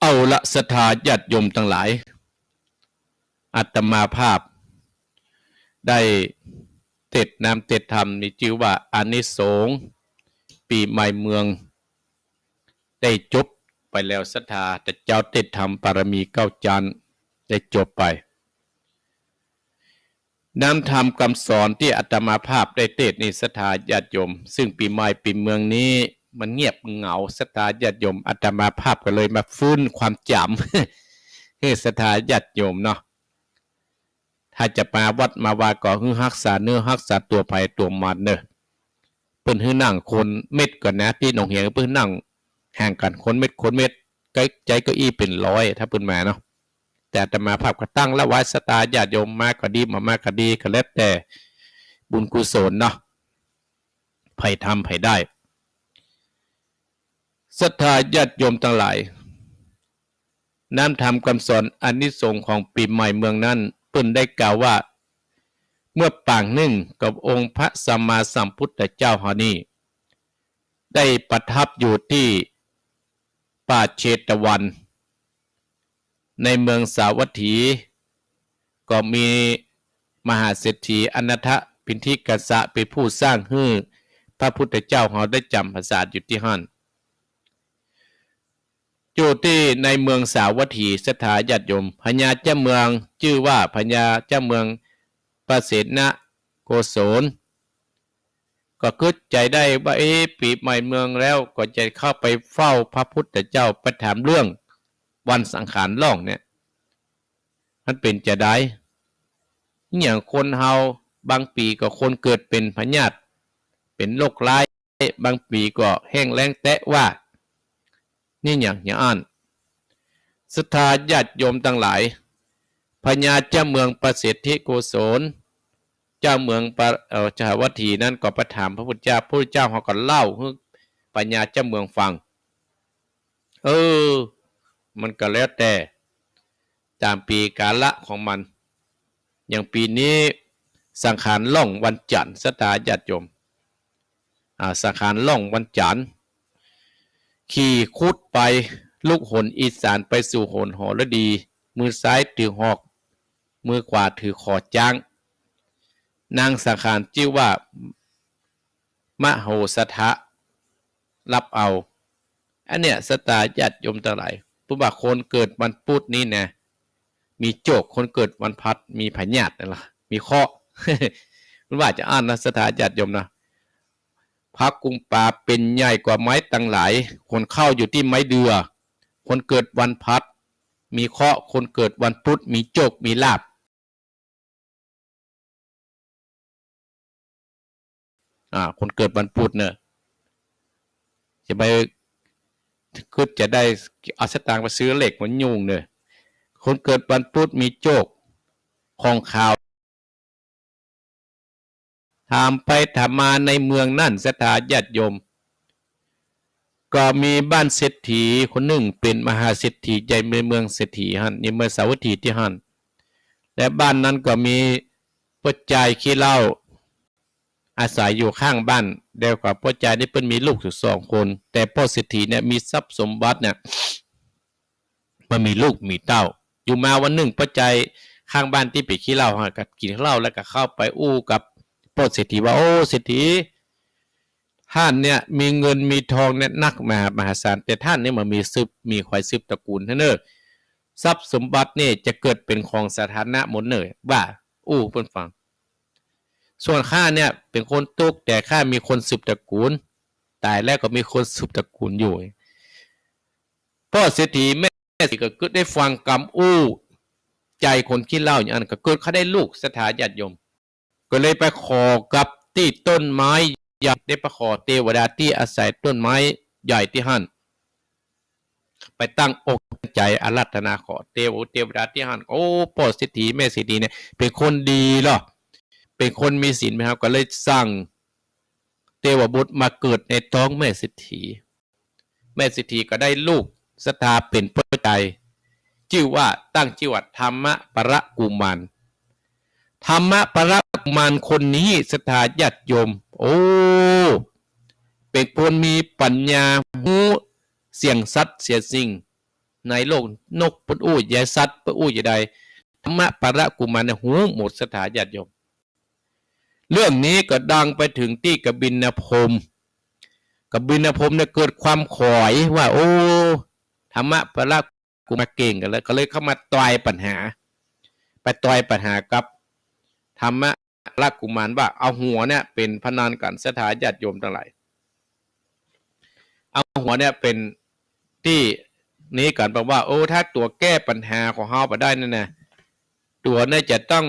เอาละศรัทธาญาติโยมตังหลาย อาตมาภาพได้เตสน์น้ำเตสน์ธรรม มีจื้อว่าอานิสงส์ปี๋ใหม่เมือง ได้จบไปแล้ว ศรัทธา แต่เจ้าเตสน์ธรรมปารมีเก้าจั๊น ได้จบไป น้ำธรรมกำสอนตี้อาตมาภาพได้เตสน์นี่ ศรัทธาญาติโยม ซึ่งปี๋ใหม่ปี๋เมืองนี้มันเงียบเหงา ศรัทธาญาติโยม อาตมาภาพก็เลยมาฟื้นความจ๋ำ ศรัทธาญาติโยมเนาะ ถ้าจะมาวัดมาวาก็หื้อฮักษาเนื้อฮักษาตั๋วไผตั๋วมันเน่อ เปิ้นหื้อนั่งคนเม็ดก่อนนะ ตี้หนองเหียงเปิ้นหื้อนั่งห่างกั๋นคนเม็ดคนเม็ด ใก้ใจ๊เก้าอี้เป๋นร้อย ถ้าเปิ้นมาเนาะ แต่อาตมาภาพก็ตั้งละไว้ ศรัทธาญาติโยมมาก็ดี บ่มาก็ดี ก็แล้วแต่บุญกุศลเนาะ ใผทำใผได้ ศรัทธาญาติโยมตังหลาย น้ำธรรมกำสอนอานิสงส์ของปี๋ใหม่เมืองนั้น เปิ้นได้กล่าวว่า เมื่อปางนึ่งกับองค์พระสัมมาสัมพุทธเจ้าเฮานี้ ได้ประทับอยู่ตี้ป่าเชตวัน ในเมืองสาวัตถี ก็มีมหาเศรษฐีอนาถปิณฑิกะเป๋นผู้สร้างหื้อพระพุทธเจ้าเฮาได้จ๋ำพรรษาอยู่ตี้หั้น อยู่ตี้ในเมืองสาวัตถี ศรัทธาญาติโยม พญาเจ้าเมืองจื้อว่าพญาเจ้าเมืองประเสนโกศล ก็กึ๊ดใจ๋ได้ว่า เอ๊ะ ปี๋ใหม่เมืองแล้ว ก็จะเข้าไปเฝ้าพระพุทธเจ้า ไปถามเรื่องวันสังขารล่องเนี่ย มันเป๋นจาใด อย่างคนเฮาบางปี๋ก็คนเกิดเป๋นพยาธิ เป๋นโรคร้าย บางปี๋ก็แห้งแล้งแต๊วาด นี่อย่าง อย่างอั้น ศรัทธาญาติโยมตังหลาย พญาเจ้าเมืองประเสนโกศล เจ้าเมืองปะ เอ่อ สาวัตถีนั้นก็ไปถามพระพุทธเจ้า พระพุทธเจ้าเฮาก็เล่าหื้อพญาเจ้าเมืองฟัง เออ มันก็แล้วแต่ต๋ามปี๋กาละของมัน อย่างปี๋นี้สังขารล่องวันจันทร์ ศรัทธาญาติโยม อ่า สังขารล่องวันจันทร์ ขี่ครุฑไป ลุกหนอีสานไปสู่หนหรดี มือซ้ายถือหอก มือขวาถือขอจ๊าง นางสังขารจื้อว่า มโหสถะ รับเอา อันเนี้ย ศรัทธาญาติโยมตังหลาย เปิ้นว่าคนเกิดวันพุธนี้นะ มีโจค คนเกิดวันพฤหัสมีพยาธินั่นล่ะ มีเคราะห์ เปิ้นว่าจาอั้นนะ ศรัทธาญาติโยมนะ พระกุมภาเป๋นใหญ่กว่าไม้ตังหลาย คนเข้าอยู่ตี้ไม้เดื่อ คนเกิดวันพฤหัสมีเคราะห์ คนเกิดวันพุธมีโจคมีลาภ อ่า คนเกิดวันพุธเน่อ จะไป กึ๊ดจะได้เอาสตางค์ไปซื้อเหล็กมายุ่งเน่อ คนเกิดวันพุธมีโจค ของขาว ถามไปถามมาในเมืองนั้น ศรัทธาญาติโยม ก็มีบ้านเศรษฐีคนนึ่ง เป๋นมหาเศรษฐีใหญ่ในเมืองเศรษฐีหั้น ในเมืองสาวัตถีตี้หั้น และบ้านนั้นก็มีป้อจายขี้เหล้า อาศัยอยู่ข้างบ้าน แล้วก็ป้อจายนี่เปิ้นมีลูกอยู่สองคน แต่ป้อเศรษฐีเนี่ยมีทรัพย์สมบัติเนี่ย บ่มีลูกมีเต้า อยู่มาวันนึ่งป้อจายข้างบ้านตี้เป๋นขี้เหล้าหั้นก็กิ๋นเหล้าแล้วก็เข้าไปอู้กับป้อเศรษฐีว่า โอ้ เศรษฐี ต้านเนี่ยมีเงินมีทองเนี่ยนักมหา มหาศาล แต่ต้านเนี่ยบ่มีสืบ มีใผสืบตระกูลหั้นเน่อ ทรัพย์สมบัติเนี่ยจะเกิดเป๋นของสาธารณะหมดเน่อ ว่าอู้เปิ้นฟัง ส่วนข้าเนี่ยเป๋นคนตุ๊กข์ แต่ข้ามีคนสืบตระกูล ต๋ายแล้วก็มีคนสืบตระกูลอยู่ ป้อเศรษฐีแม่เศรษฐีก็กึ๊ดได้ฟังกำอู้ใจ๋คนขี้เหล้าอย่างนั้น ก็กึ๊ดเขาได้ลูก ศรัทธาญาติโยม ก็เลยไปขอกับตี้ต้นไม้ใหญ่ ได้ไปขอเตวดาตี้อาศัยต้นไม้ใหญ่ตี้หั้น ไปตั้งอกตั้งใจ๋อาราธนาขอเตว เตวดาตี้หั้น โอ้ ป้อเศรษฐีแม่เศรษฐีเนี่ยเป๋นคนดีลอ เป๋นคนมีศีล แม่เฮาก็เลยสั่งเตวบุตรมาเกิดในต๊องแม่เศรษฐี แม่เศรษฐีก็ได้ลูก ศรัทธา เป๋นป้อจาย จื้อว่า ตั้งจื้อว่าธรรมปรกุมาร ธรรมปรกุมารคนนี้ ศรัทธาญาติโยม โอ้ เป๋นคนมีปั๋ญญา ฮู้เสียงสัตว์เสียสิ่งในโลก นกเปิ้นอู้จะใด สัตว์เปิ้นอู้จะใด ธรรมปรกุมารเนี่ยฮู้หมด ศรัทธาญาติโยม เรื่องนี้ก็ดังไปเถิงตี้กบิลพรหม กบิลพรหมเนี่ยเกิดความขอยว่า โอ้ ธรรมปรกุมารเก่งกันแล้ว ก็เลยเข้ามาตอยปัญหา ไปตอยปัญหากับธรรมปรกุมารว่า เอาหัวเนี่ยเป๋นพนันกั๋น ศรัทธาญาติโยมตังหลาย เอาหัวเนี่ยเป๋นตี้นี้กั๋น บอกว่า โอ้ ถ้าตั๋วแก้ปัญหาของเฮาบ่ได้นั่นนะ ตั๋วเนี่ยจะต้อง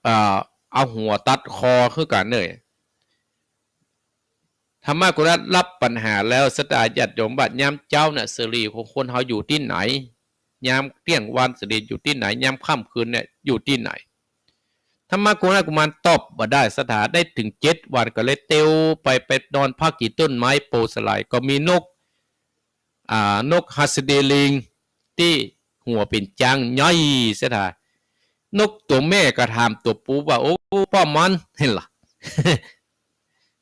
เอ่อ เอาหัวตัดคอคือกั๋นเน่อ ธรรมกุมารรับปัญหาแล้ว ศรัทธาญาติโยม ว่ายามเจ๊าเนี่ย สรีของคนเฮาอยู่ตี้ไหน ยามเตี้ยงวันสรีอยู่ตี้ไหน ยามค่ำคืนเนี่ยอยู่ตี้ไหน ธรรมกุมารตอบบ่ได้ ศรัทธา ได้เถิงเจ็ดวัน ก็เลยเตียวไป ไปนอนพักตี้ต้นไม้โพธิ์สาหร่าย ก็มีนก อ่า นกหัสดีลิง ตี้หัวเป๋นจ๊างใหญ่ ศรัทธา นกตั๋วแม่ก็ถามตั๋วปู๋ว่า โอ้ ป้อมหม่อน หันล่ะ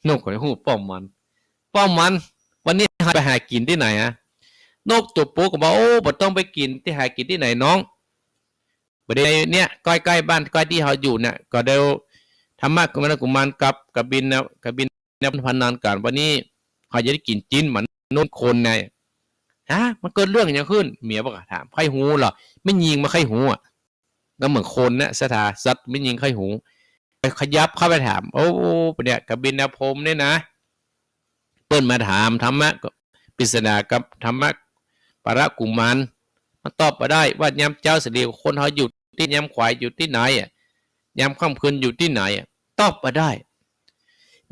นกก็ฮู้ป้อมหม่อน ป้อมหม่อน วันนี้เฮาไปหากิ๋นตี้ไหนอะ นกตั๋วปู๋ก็บอก โอ้ บ่ต้องไปกิ๋นตี้ หากิ๋นตี้ไหนน้อง บ่ดี เนี่ย ใก้ๆ บ้าน ใก้ตี้เฮาอยู่เนี่ย ก็เดี๋ยวธรรมกุมาร กุมารกับกบิลนะ กบิลนะ พนันกั๋น วันนี้เฮาจะได้กิ๋นจิ๊นหมันนกคนไง ฮะ มันเกิดเรื่องหยังขึ้น เมียบ่าถาม ใค่ฮู้ลอ แม่ญิงบ่ใค่ฮู้อะ ก็เหมือนคนนะ ศรัทธา สัตว์แม่ญิงใค่ฮู้ ไปขยับเข้าไปถาม โอ้ เนี่ย กบิลพรหมเนี่ยนะ เปิ้นมาถามธรรมะ ปริศนากับธรรมปรกุมาร มันตอบบ่ได้ว่ายามเจ๊าสรีของคนเฮาอยู่ตี้ ยามขวายอยู่ตี้ไหนอะ ยามค่ำคืนอยู่ตี้ไหนอะ ตอบบ่ได้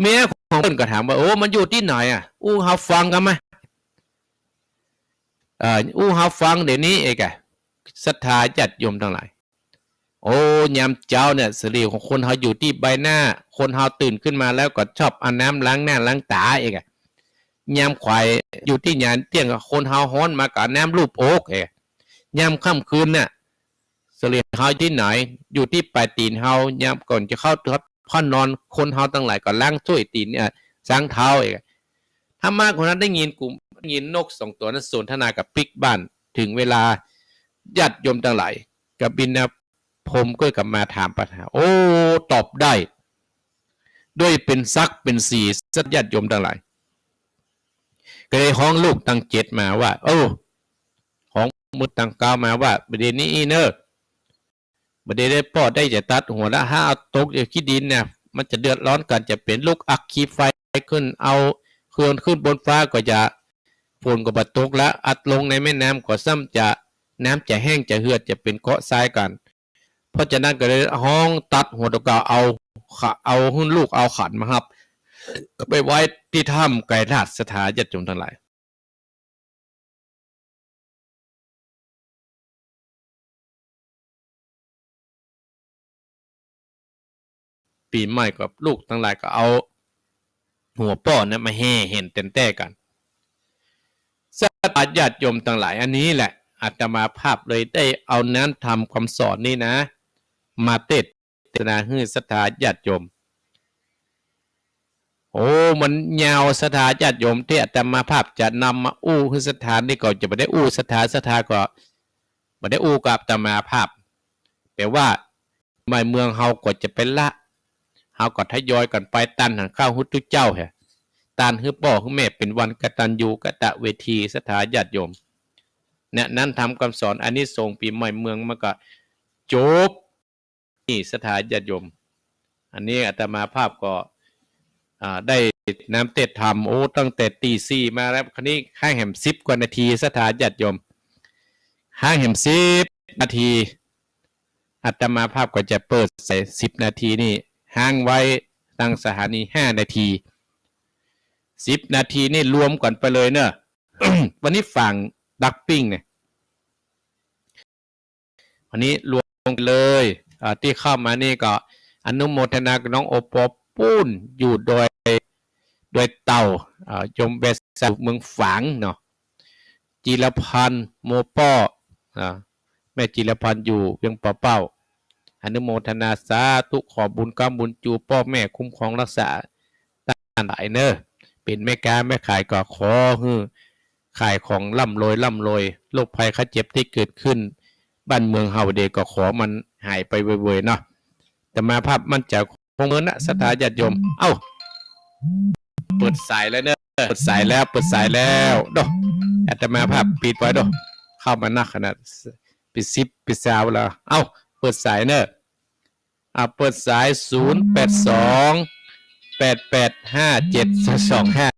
เมียของเปิ้นก็ถามว่า โอ้ มันอยู่ตี้ไหนอะ อู้เฮาฟังกำมา เอ่อ อู้เฮาฟังเดี๋ยวนี้เอกอะ ศรัทธาญาติโยมตังหลาย โอ้ ยามเจ๊าเนี่ย สรีของคนเฮาอยู่ตี้ใบหน้า คนเฮาตื่นขึ้นมาแล้วก็ชอบเอาน้ำล้างหน้าล้างต๋าเอกอะ ยามขวายอยู่ตี้หยัง เตี้ยงคนเฮาฮ้อนมาก็เอาน้ำลูบอกเอก ยามค่ำคืนน่ะ สรีเฮาตี้ไหน อยู่ตี้ป๋ายตี๋นเฮา ยามก่อนจะเข้า เข้านอน คนเฮาตังหลายก็ล้างส้วยตี๋นเนี่ย ซางเท้าเอก ธรรมะคนนั้นได้ยินกุม- ได้ยินนกสองตั๋วนั้นสนทนากับปิ๊กบ้าน เถิงเวลาญาติโยมตังหลาย กบิลพรหมก็กลับมาถามปัญหา โอ้ ตอบได้ ด้วยเป๋นศักดิ์เป๋นศรี ศรัทธาญาติโยมตังหลาย ก็เลยฮ้องลูกตังเจ็ดมาว่า โอ้ ฮ้องบุตรตังเก๊ามาว่า บ่ดีนี้อี้เน่อ บ่ดีได้ป้อได้จะตัดหัวละ ถ้าเอาตกอยู่ขี้ดินเนี่ย มันจะเดือดร้อนกั๋น จะเป๋นลูกอัคคีไฟขึ้น เอาเฮือนขึ้นบนฟ้าก็จะ ฝนก็บ่ตกละ อัดลงในแม่น้ำก็ซ้ำจะ น้ำจะแห้งจะเหือด จะเป๋นเกาะทรายกั๋น เพราะฉะนั้นก็เลยฮ้องตัดหัวตกเก๊า เอาขะ- เอาหื้อลูกเอาขันมาฮับ ไปไว้ตี้ถ้ำไกรลาด ศรัทธาญาติโยมตังหลาย ปี๋ใหม่ก็ลูกตังหลายก็เอาหัวป้อเนี่ยมาแห่แหนแต๋นแต๊กั๋น ศรัทธาญาติโยมตังหลาย อันนี้แหละ อาตมาภาพเลยได้เอาน้ำธรรมคำสอนนี่นะ มาเตศน์ เตศนาหื้อศรัทธาญาติโยม โอ้ มันยาว ศรัทธาญาติโยม ตี้อาตมาภาพจะนำมาอู้หื้อศรัทธานี่ก็จะบ่ได้อู้ศรัทธา ศรัทธาก็บ่ได้อู้กับอาตมาภาพ แต่ว่า หมายเมืองเฮาก็จะไปละ เฮาก็ทยอยกั๋นไป ตันหันข้าวหื้อตุ๊เจ้าแหะ ตันหื้อป้อหื้อแม่ เป๋นวันกตัญญูกตเวที ศรัทธาญาติโยม เนี่ย น้ำธรรมคำสอน อานิสงส์ปี๋ใหม่เมืองมันก็จบ นี่ศรัทธาญาติโยม อันนี้อาตมาภาพก็ อ่า ได้น้ำเตศน์ธรรม โอ้ ตั้งแต่ตีสี่มาแล้ว คราวนี้ค้างแหมสิบกว่านาที ศรัทธาญาติโยม ค้างแหมสิบนาที อาตมาภาพก็จะเปิดสายสิบนาทีนี่ ค้างไว้ตังสถานีห้านาที สิบนาทีนี่รวมกั๋นไปเลยเนอะ วันนี้ฝางดักปิ้งเนี่ย อันนี้รวมเลย อ่า ตี้เข้ามานี่ก็อนุโมทนากับน้องโอปอล์ปู๊น อยู่ดอย ดอยเต่า อ่า โยมแวสาวเมืองฝางเนาะ จิรพันธ์ โมป้อ อ่า แม่จิรพันธ์อยู่เวียงป่าเป้า อนุโมทนาสาธุ ขอบุญก๊ำบุญจู ป้อแม่คุ้มครองรักษา ตังหลายเนอะ เป๋นแม่ก๊าแม่ขายก็ขอหื้อขายของร่ำรวยร่ำรวย โรคภัยไข้เจ็บตี้เกิดขึ้นบ้านเมืองเฮาเดก็ขอมันหายไปเว่ยๆ เนาะ อาตมาภาพมั่นใจ๋คงเมินนะ ศรัทธาญาติโยม เอ้า เปิดสายแล้วเนอะ เปิดสายแล้ว เปิดสายแล้ว โด อาตมาภาพปิดไว้โด เข้ามานักขนาด ปิดสิบ ปิดซาวแล้ว เอ้า เปิดสายเนอะ อ่ะ เปิดสาย ศูนย์แปดสอง แปดแปดห้าเจ็ดสองห้า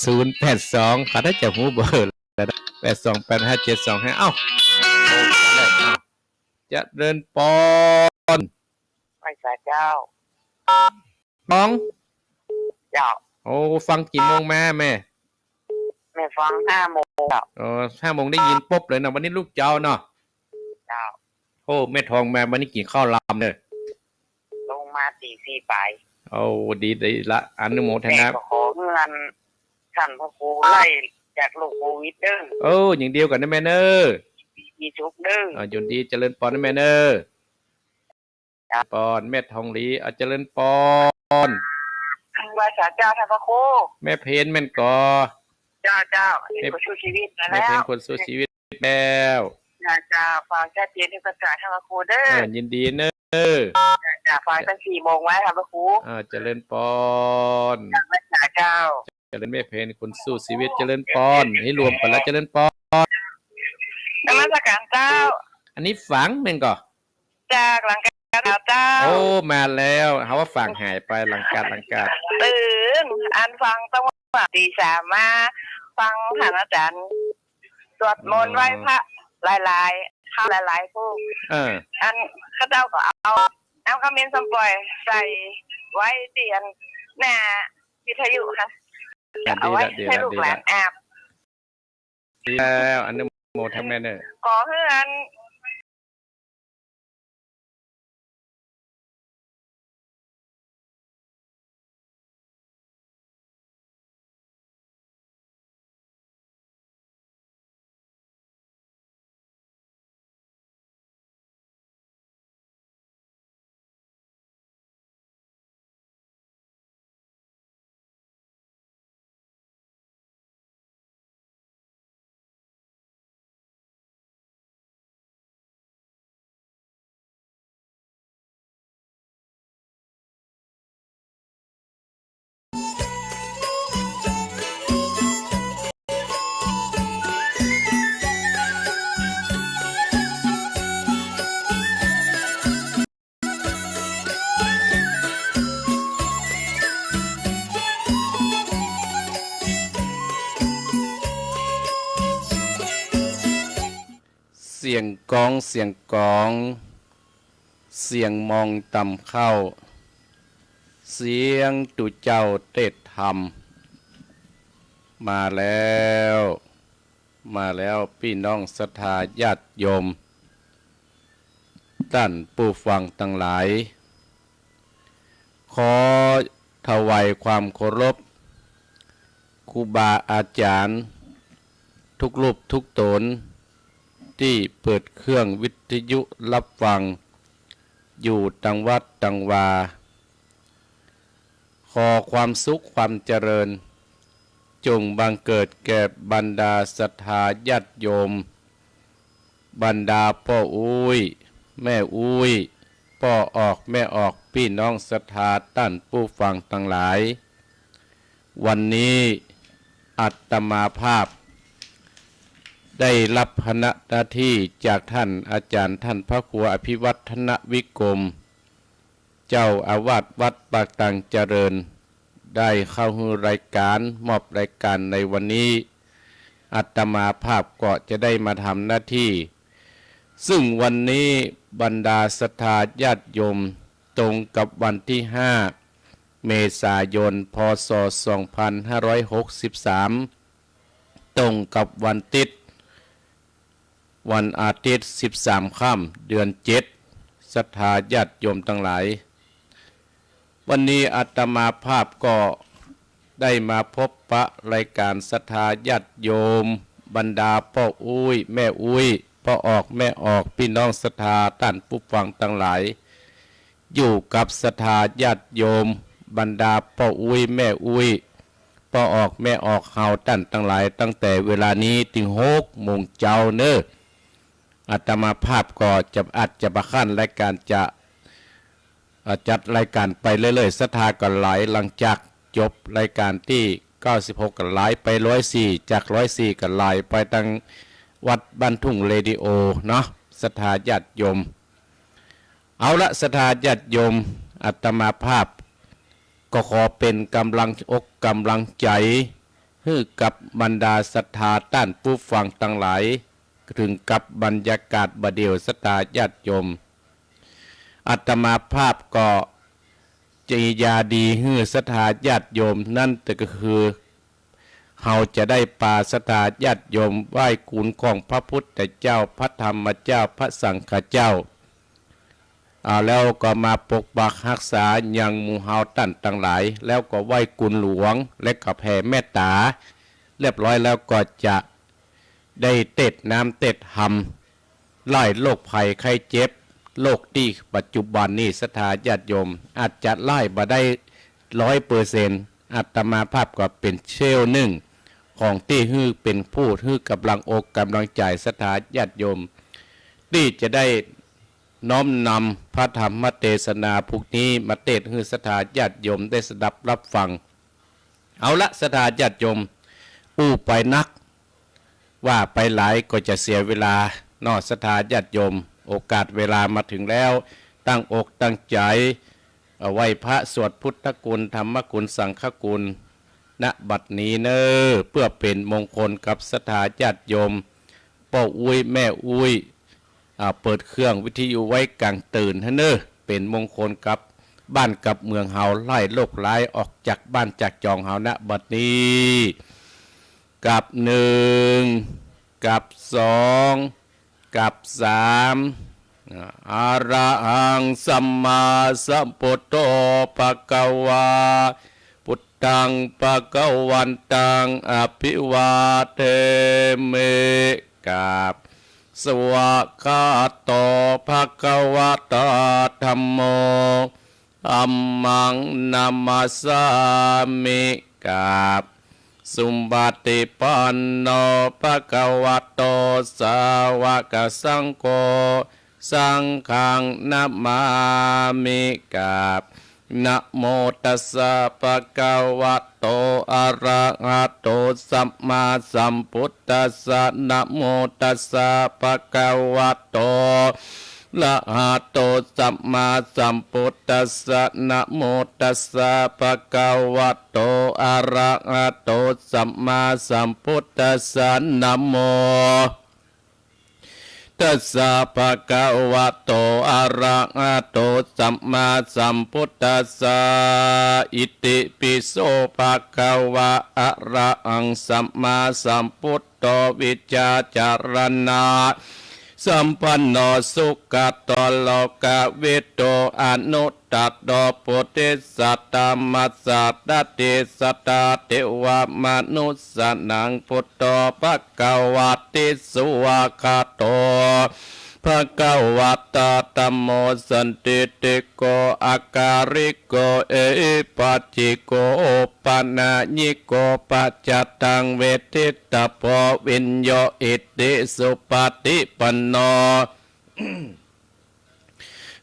ศูนย์แปดสอง ข้าจะฮู้เบอร์แล้วนะ แปดสองแปดห้าเจ็ดสองห้า เอ้า เจริญปอน ไหว้สาเจ้า น้อง เจ้า โอ้ ฟังกี่โมงมาแม่ แม่ฟังห้าโมงเจ้า อ๋อ ห้าโมงได้ยินปุ๊บเลยเนาะ วันนี้ลูกเจ้าเนาะ เจ้า โอ้ แม่ทองมาวันนี้กิ๋นข้าวลำเนอะ ลงมาตีสี่ป๋าย โอ้ ดี ดีละ อนุโมทนา แม่ก็ขอเงินท่านพระครูไล่จากโรคโควิดเด้อ เออ อย่างเดียวกั๋นนะแม่เนอะ มีสุขเด้อ อ่า อยู่ดีเจริญปอนนะแม่เนอะ ปอน แม่ทองหลี อ่ะ เจริญปอน ไหว้สาเจ้าท่านพระครู แม่เพนแม่นก่อ เจ้า เจ้า แม่ คนสู้ชีวิตมาแล้ว แม่เพนคนสู้ชีวิตแล้ว เจ้า เจ้า ฟังชัดเจนที่ประกาศท่านพระครูเด้อ เออ ยินดีเนอะ เจ้า ฟังตั้งสี่โมงไว้ท่านพระครู อ่า เจริญปอน เจ้า ไหว้สาเจ้า เจริญแม่เพนคนสู้ชีวิต เจริญปอน นี่รวมกั๋นแล้ว เจริญปอน นมัสการเจ้า อันนี้ฝางแม่นก่อ จากหลังกาดเจ้า โอ้ มาแล้ว เฮาว่าฝางหายไป หลังกาด หลังกาด ตื่น อันฟังตั้งแต่ตีสามมา ฟังท่านอาจารย์สวดมนต์ อ๋อ ไหว้พระหลายๆ ครั้งหลายๆ ผู้ เออ อันเขาเจ้าก็เอาน้ำขมิ้นส้มป่อยใส่ไว้ตี้อันหน้าวิทยุค่ะ อ่ะ เอาไว้ ดีละ ดีละ ให้ลูกหลาน ดีละ อาบ ดีแล้ว อนุโมทนาแม่เนอะ ขอหื้ออัน เสียงก้อง เสียงก๋อง เสียงมองตำข้าว เสียงตุ๊เจ้าเตศน์ธรรม มาแล้ว มาแล้ว ปี้น้องศรัทธาญาติโยม ต้านผู้ฟังตังหลาย ขอถวายความเคารพครูบาอาจ๋ารย์ทุกรูปทุกต๋น ตี้เปิดเครื่องวิทยุฮับฟังอยู่ตังวัดตังวา ขอความสุขความเจริญ จงบังเกิดแก่บรรดาศรัทธาญาติโยม บรรดาป้ออุ๊ย แม่อุ๊ย ป้อออก แม่ออก ปี้น้องศรัทธาต้านผู้ฟังตังหลาย วันนี้อาตมาภาพได้ฮับภาระหน้าตี้จากต้านอาจ๋ารย์ต้านพระครูอภิวัฒนวิกรม เจ้าอาวาสวัดปากตังเจริญ ได้เข้าหื้อรายก๋าน มอบรายก๋านในวันนี้ อาตมาภาพก็จะได้มาทำหน้าตี้ ซึ่งวันนี้บรรดาศรัทธาญาติโยม ตรงกับวันตี้ห้า เมษายน พ.ศ. สองพันห้าร้อยหกสิบสาม ตรงกับวันติ๊ด วันอาติ๊ด สิบสาม ค่ำ เดือนเจ็ด ศรัทธาญาติโยมตังหลาย วันนี้อาตมาภาพก็ได้มาพบปะรายก๋านศรัทธาญาติโยม บรรดาป้ออุ๊ย แม่อุ๊ย ป้อออก แม่ออก ปี้น้องศรัทธาต้านผู้ฟังตังหลาย อยู่กับศรัทธาญาติโยม บรรดาป้ออุ๊ย แม่อุ๊ย ป้อออก แม่ออก เฮาต้านตังหลาย ตั้งแต่เวลานี้เถิงหกโมงเจ๊าเน่อ อาตมาภาพก็จะ อาจจะบ่คร้านรายก๋าน จะ อ่า จัดรายก๋านไปเรื่อยๆ ศรัทธาก็หลาย หลังจากจบรายก๋านตี้เก้าสิบหกก็หลายไปร้อยสี่ จากร้อยสี่ก็หลายไปตังวัดบ้านทุ่งเรดิโอเนาะ ศรัทธาญาติโยม เอาละ ศรัทธาญาติโยม อาตมาภาพก็ขอเป๋นก๋ำลังอกก๋ำลังใจ๋ หื้อกับบรรดาศรัทธาต้านผู้ฟังตังหลาย เถิงกับบรรยากาศบ่าเดี่ยว ศรัทธาญาติโยม อาตมาภาพก็จะยาดีหื้อศรัทธาญาติโยม นั้นก็คือ เฮาจะได้ปาศรัทธาญาติโยมไหว้คุณของพระพุทธเจ้า พระธรรมเจ้า พระสังฆเจ้า อ่า แล้วก็มาปกปักฮักษายังหมู่เฮาต้านตังหลาย แล้วก็ไหว้คุณหลวง และก็แผ่เมตต๋า เรียบร้อยแล้วก็จะได้เตศน์น้ำเตศน์ธรรม ไล่โรคภัยไข้เจ็บ โรคตี้ปัจจุบันนี้ ศรัทธาญาติโยม อาจจะไล่บ่ได้ร้อยเปอร์เซ็นต์ อาตมาภาพก็เป๋นเซลล์นึ่ง ของตี้หื้อเป๋นผู้หื้อก๋ำลังอกก๋ำลังใจ๋ศรัทธาญาติโยม ตี้จะได้น้อมนำพระธรรมเตสนาพุกนี้มาเตศน์หื้อศรัทธาญาติโยมได้สดับฮับฟัง เอาละ ศรัทธาญาติโยม อู้ไปนัก ว่าไปหลายก็จะเสียเวลาเนาะ ศรัทธาญาติโยม โอกาสเวลามาเถิงแล้ว ตั้งอกตั้งใจ๋ เอาไหว้พระ สวดพุทธคุณ ธรรมคุณ สังฆคุณ ณ บัดนี้เน่อ เปื้อเป๋นมงคลกับศรัทธาญาติโยม ป้ออุ๊ย แม่อุ๊ย อ่า เปิดเครื่องวิทยุไว้ก๋างตื่นหั้นเน่อ เป๋นมงคลกับบ้านกับเมืองเฮา ไล่โรคร้ายออกจากบ้านจากจองเฮา ณ บัดนี้ กับหนึ่ง กับสอง กับสาม อะระหังสัมมาสัมพุทโธ ภะคะวา พุทธัง ภะคะวันตัง อะภิวาเทมิ กราบ สวากขาโต ภะคะวะตา ธัมโม ธัมมัง นะมัสสามิ กราบ สุปฏิปันโน ภะคะวะโต สาวกสังโฆ สังฆัง นะมามิ กราบ นะโมตัสสะ ภะคะวะโต อะระหะโต สัมมาสัมพุทธัสสะ นะโมตัสสะ ภะคะวะโต อะระหะโต สัมมาสัมพุทธัสสะ นะโมตัสสะ ภะคะวะโต อะระหะโต สัมมาสัมพุทธัสสะ นะโม ตัสสะ ภะคะวะโต อะระหะโต สัมมาสัมพุทธัสสะ อิติปิโส ภะคะวะ อะระหัง สัมมาสัมพุทโธ วิจจาจารณะ สัมปันโน สุขะโต โลกะวิดู อนุตตะโร ปุริสะธรรมะสารถิ สัตถา เทวามนุสสานัง พุทโธ ภะคะวะติ สุวากขาโต ภะคะวะตา ธัมโม สันทิฏฐิโก อะกาลิโก เอหิปัสสิโก โอปะนะยิโก ปัจจัตตัง เวทิตตะโพ วิญโญ อิทธิ สุปะฏิปันโน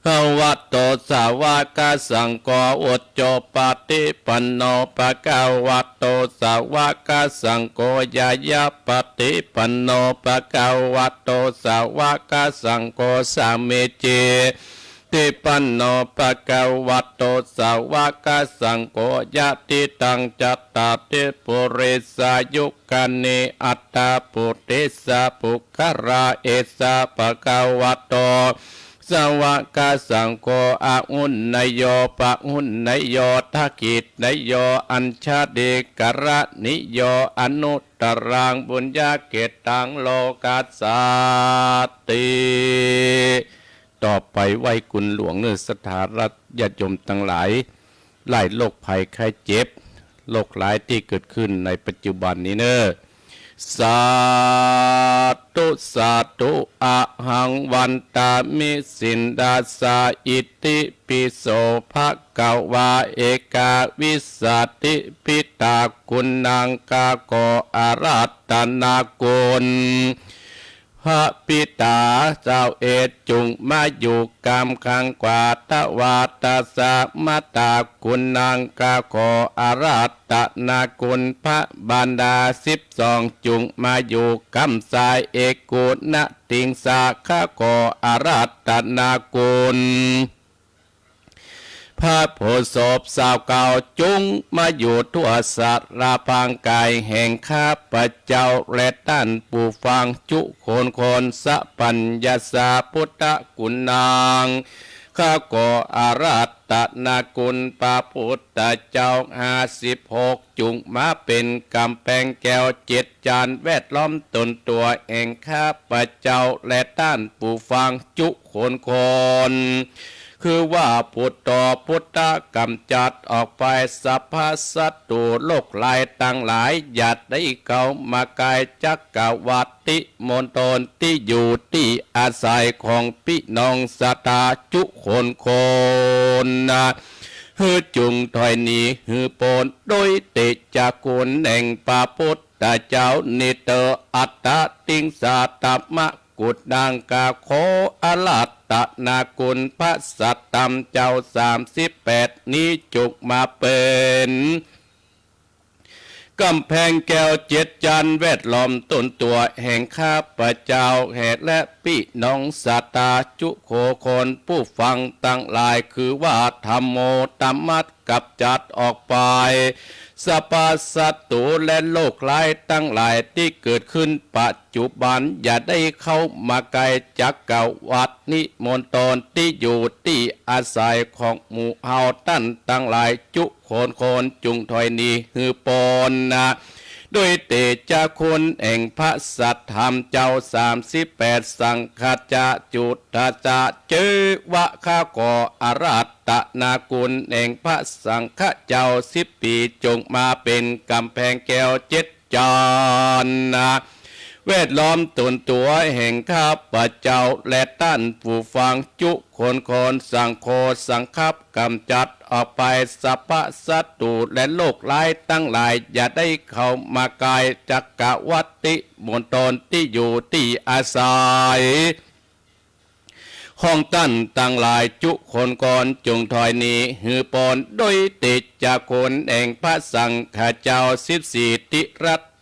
ภะคะวะโต สาวะกะสังโฆ อุจโจปะฏิปันโน ภะคะวะโต สาวะกะสังโฆ ญาณะปะฏิปันโน ภะคะวะโต สาวะกะสังโฆ สามีจิปะฏิปันโน ภะคะวะโต สาวะกะสังโฆ ยะถิตัง จัตตาริ ปุริสายุ คานิ อัตถะ ปุริสะปุคคละ เอสะ ภะคะวะโต สาวะกะสังโฆ อาหุเนยโย ปะหุเนยโย ทักขิเนยโย อัญชลีกรณิโย อนุตตรัง ปุญญะเขตตัง โลกัสสาติ ต่อไปไหว้คุณหลวงเนอะ ศรัทธาญาติโยมตังหลาย ไล่โรคภัยไข้เจ็บ โรคร้ายตี้เกิดขึ้นในปัจจุบันนี้เนอะ สาธุ สาธุ อะหัง วันตามิ สินทัสสะ อิติปิโส ภะคะวา เอกาวิสสะติ ปิตา กุณัง ข้าขออาราธนาคุณ พระปิตาเจ้าเอส จุ่งมาอยู่ก้ามข้างขวา ทวาตาสะ มะตา กุณัง ข้าขออาราธนาคุณ พระมารดาสิบสอง จุ่งมาอยู่ก้ามซ้าย เอกุณะติงสา ข้าขออาราธนาคุณ พระโพธิ์ศพซาวเก้า จุ่งมาอยู่ทั่วสาราปางก๋ายแห่งข้าพเจ้า และต้านผู้ฟังจุคนคน สัพพัญญาสา พุทธะ กุณัง ข้าขออาราธนาคุณพระพุทธเจ้าห้าสิบหก จุ่งมาเป๋นก๋ำแพงแก้วเจ็ดจานแวดล้อมตนตั๋วแห่งข้าพเจ้า และต้านผู้ฟังจุคนคน คือว่าพุทโธ พุทธะ ก๋ำจัดออกไปสรรพศัตรูโรคร้ายตังหลาย อย่าได้เข้ามาใก้จักรวรรดิมณฑลตี้อยู่ตี้อาศัยของปี้น้องศรัทธาจุคนคนนะ หื้อจุ่งถอยหนีหื้อป๊น โดยเตชะคุณแห่งพระพุทธเจ้านี้เตอ อัตตาติงสา ธัมมะ กุณัง ข้าขออาราธนาคุณพระสัตธรรมเจ้าสามสิบแปดนี้จุ่งมาเป๋นก๋ำแพงแก้วเจ็ดจานแวดล้อมตนตั๋วแห่งข้าพเจ้าแห่และปี้น้องศรัทธาจุคนคน ผู้ฟังตังหลาย คือว่าธัมโม ธัมมะ ก๋ำจัดออกไปสรรพศัตรูและโรคร้ายตังหลายตี้เกิดขึ้นปัจจุบัน อย่าได้เข้ามาใก้จักรวรรดิมณฑลตี้อยู่ตี้อาศัยของหมู่เฮาต้านตังหลายจุคนคน จุ่งถอยหนีหื้อป๊นนะ โดยเตชะคุณแห่งพระสัตธรรมเจ้าสามสิบแปด สังฆาจา จุตตาจา เจวะ ข้าขออาราธนาคุณแห่งพระสังฆะเจ้าสิบปี จุ่งมาเป๋นก๋ำแพงแก้วเจ็ดจานนะ แวดล้อมตนตั๋วแห่งข้าพเจ้า และต้านผู้ฟังจุคนคน สังโฆ สังคัป ก๋ำจัดออกไปสรรพศัตรูและโรคร้ายตังหลาย อย่าได้เข้ามาใก้จักรวรรดิมณฑลตี้อยู่ตี้อาศัยของต้านตังหลายจุคนคน จุ่งถอยหนีหื้อป๊น โดยเตชะคุณแห่งพระสังฆะเจ้าสิบสี่ ติรัต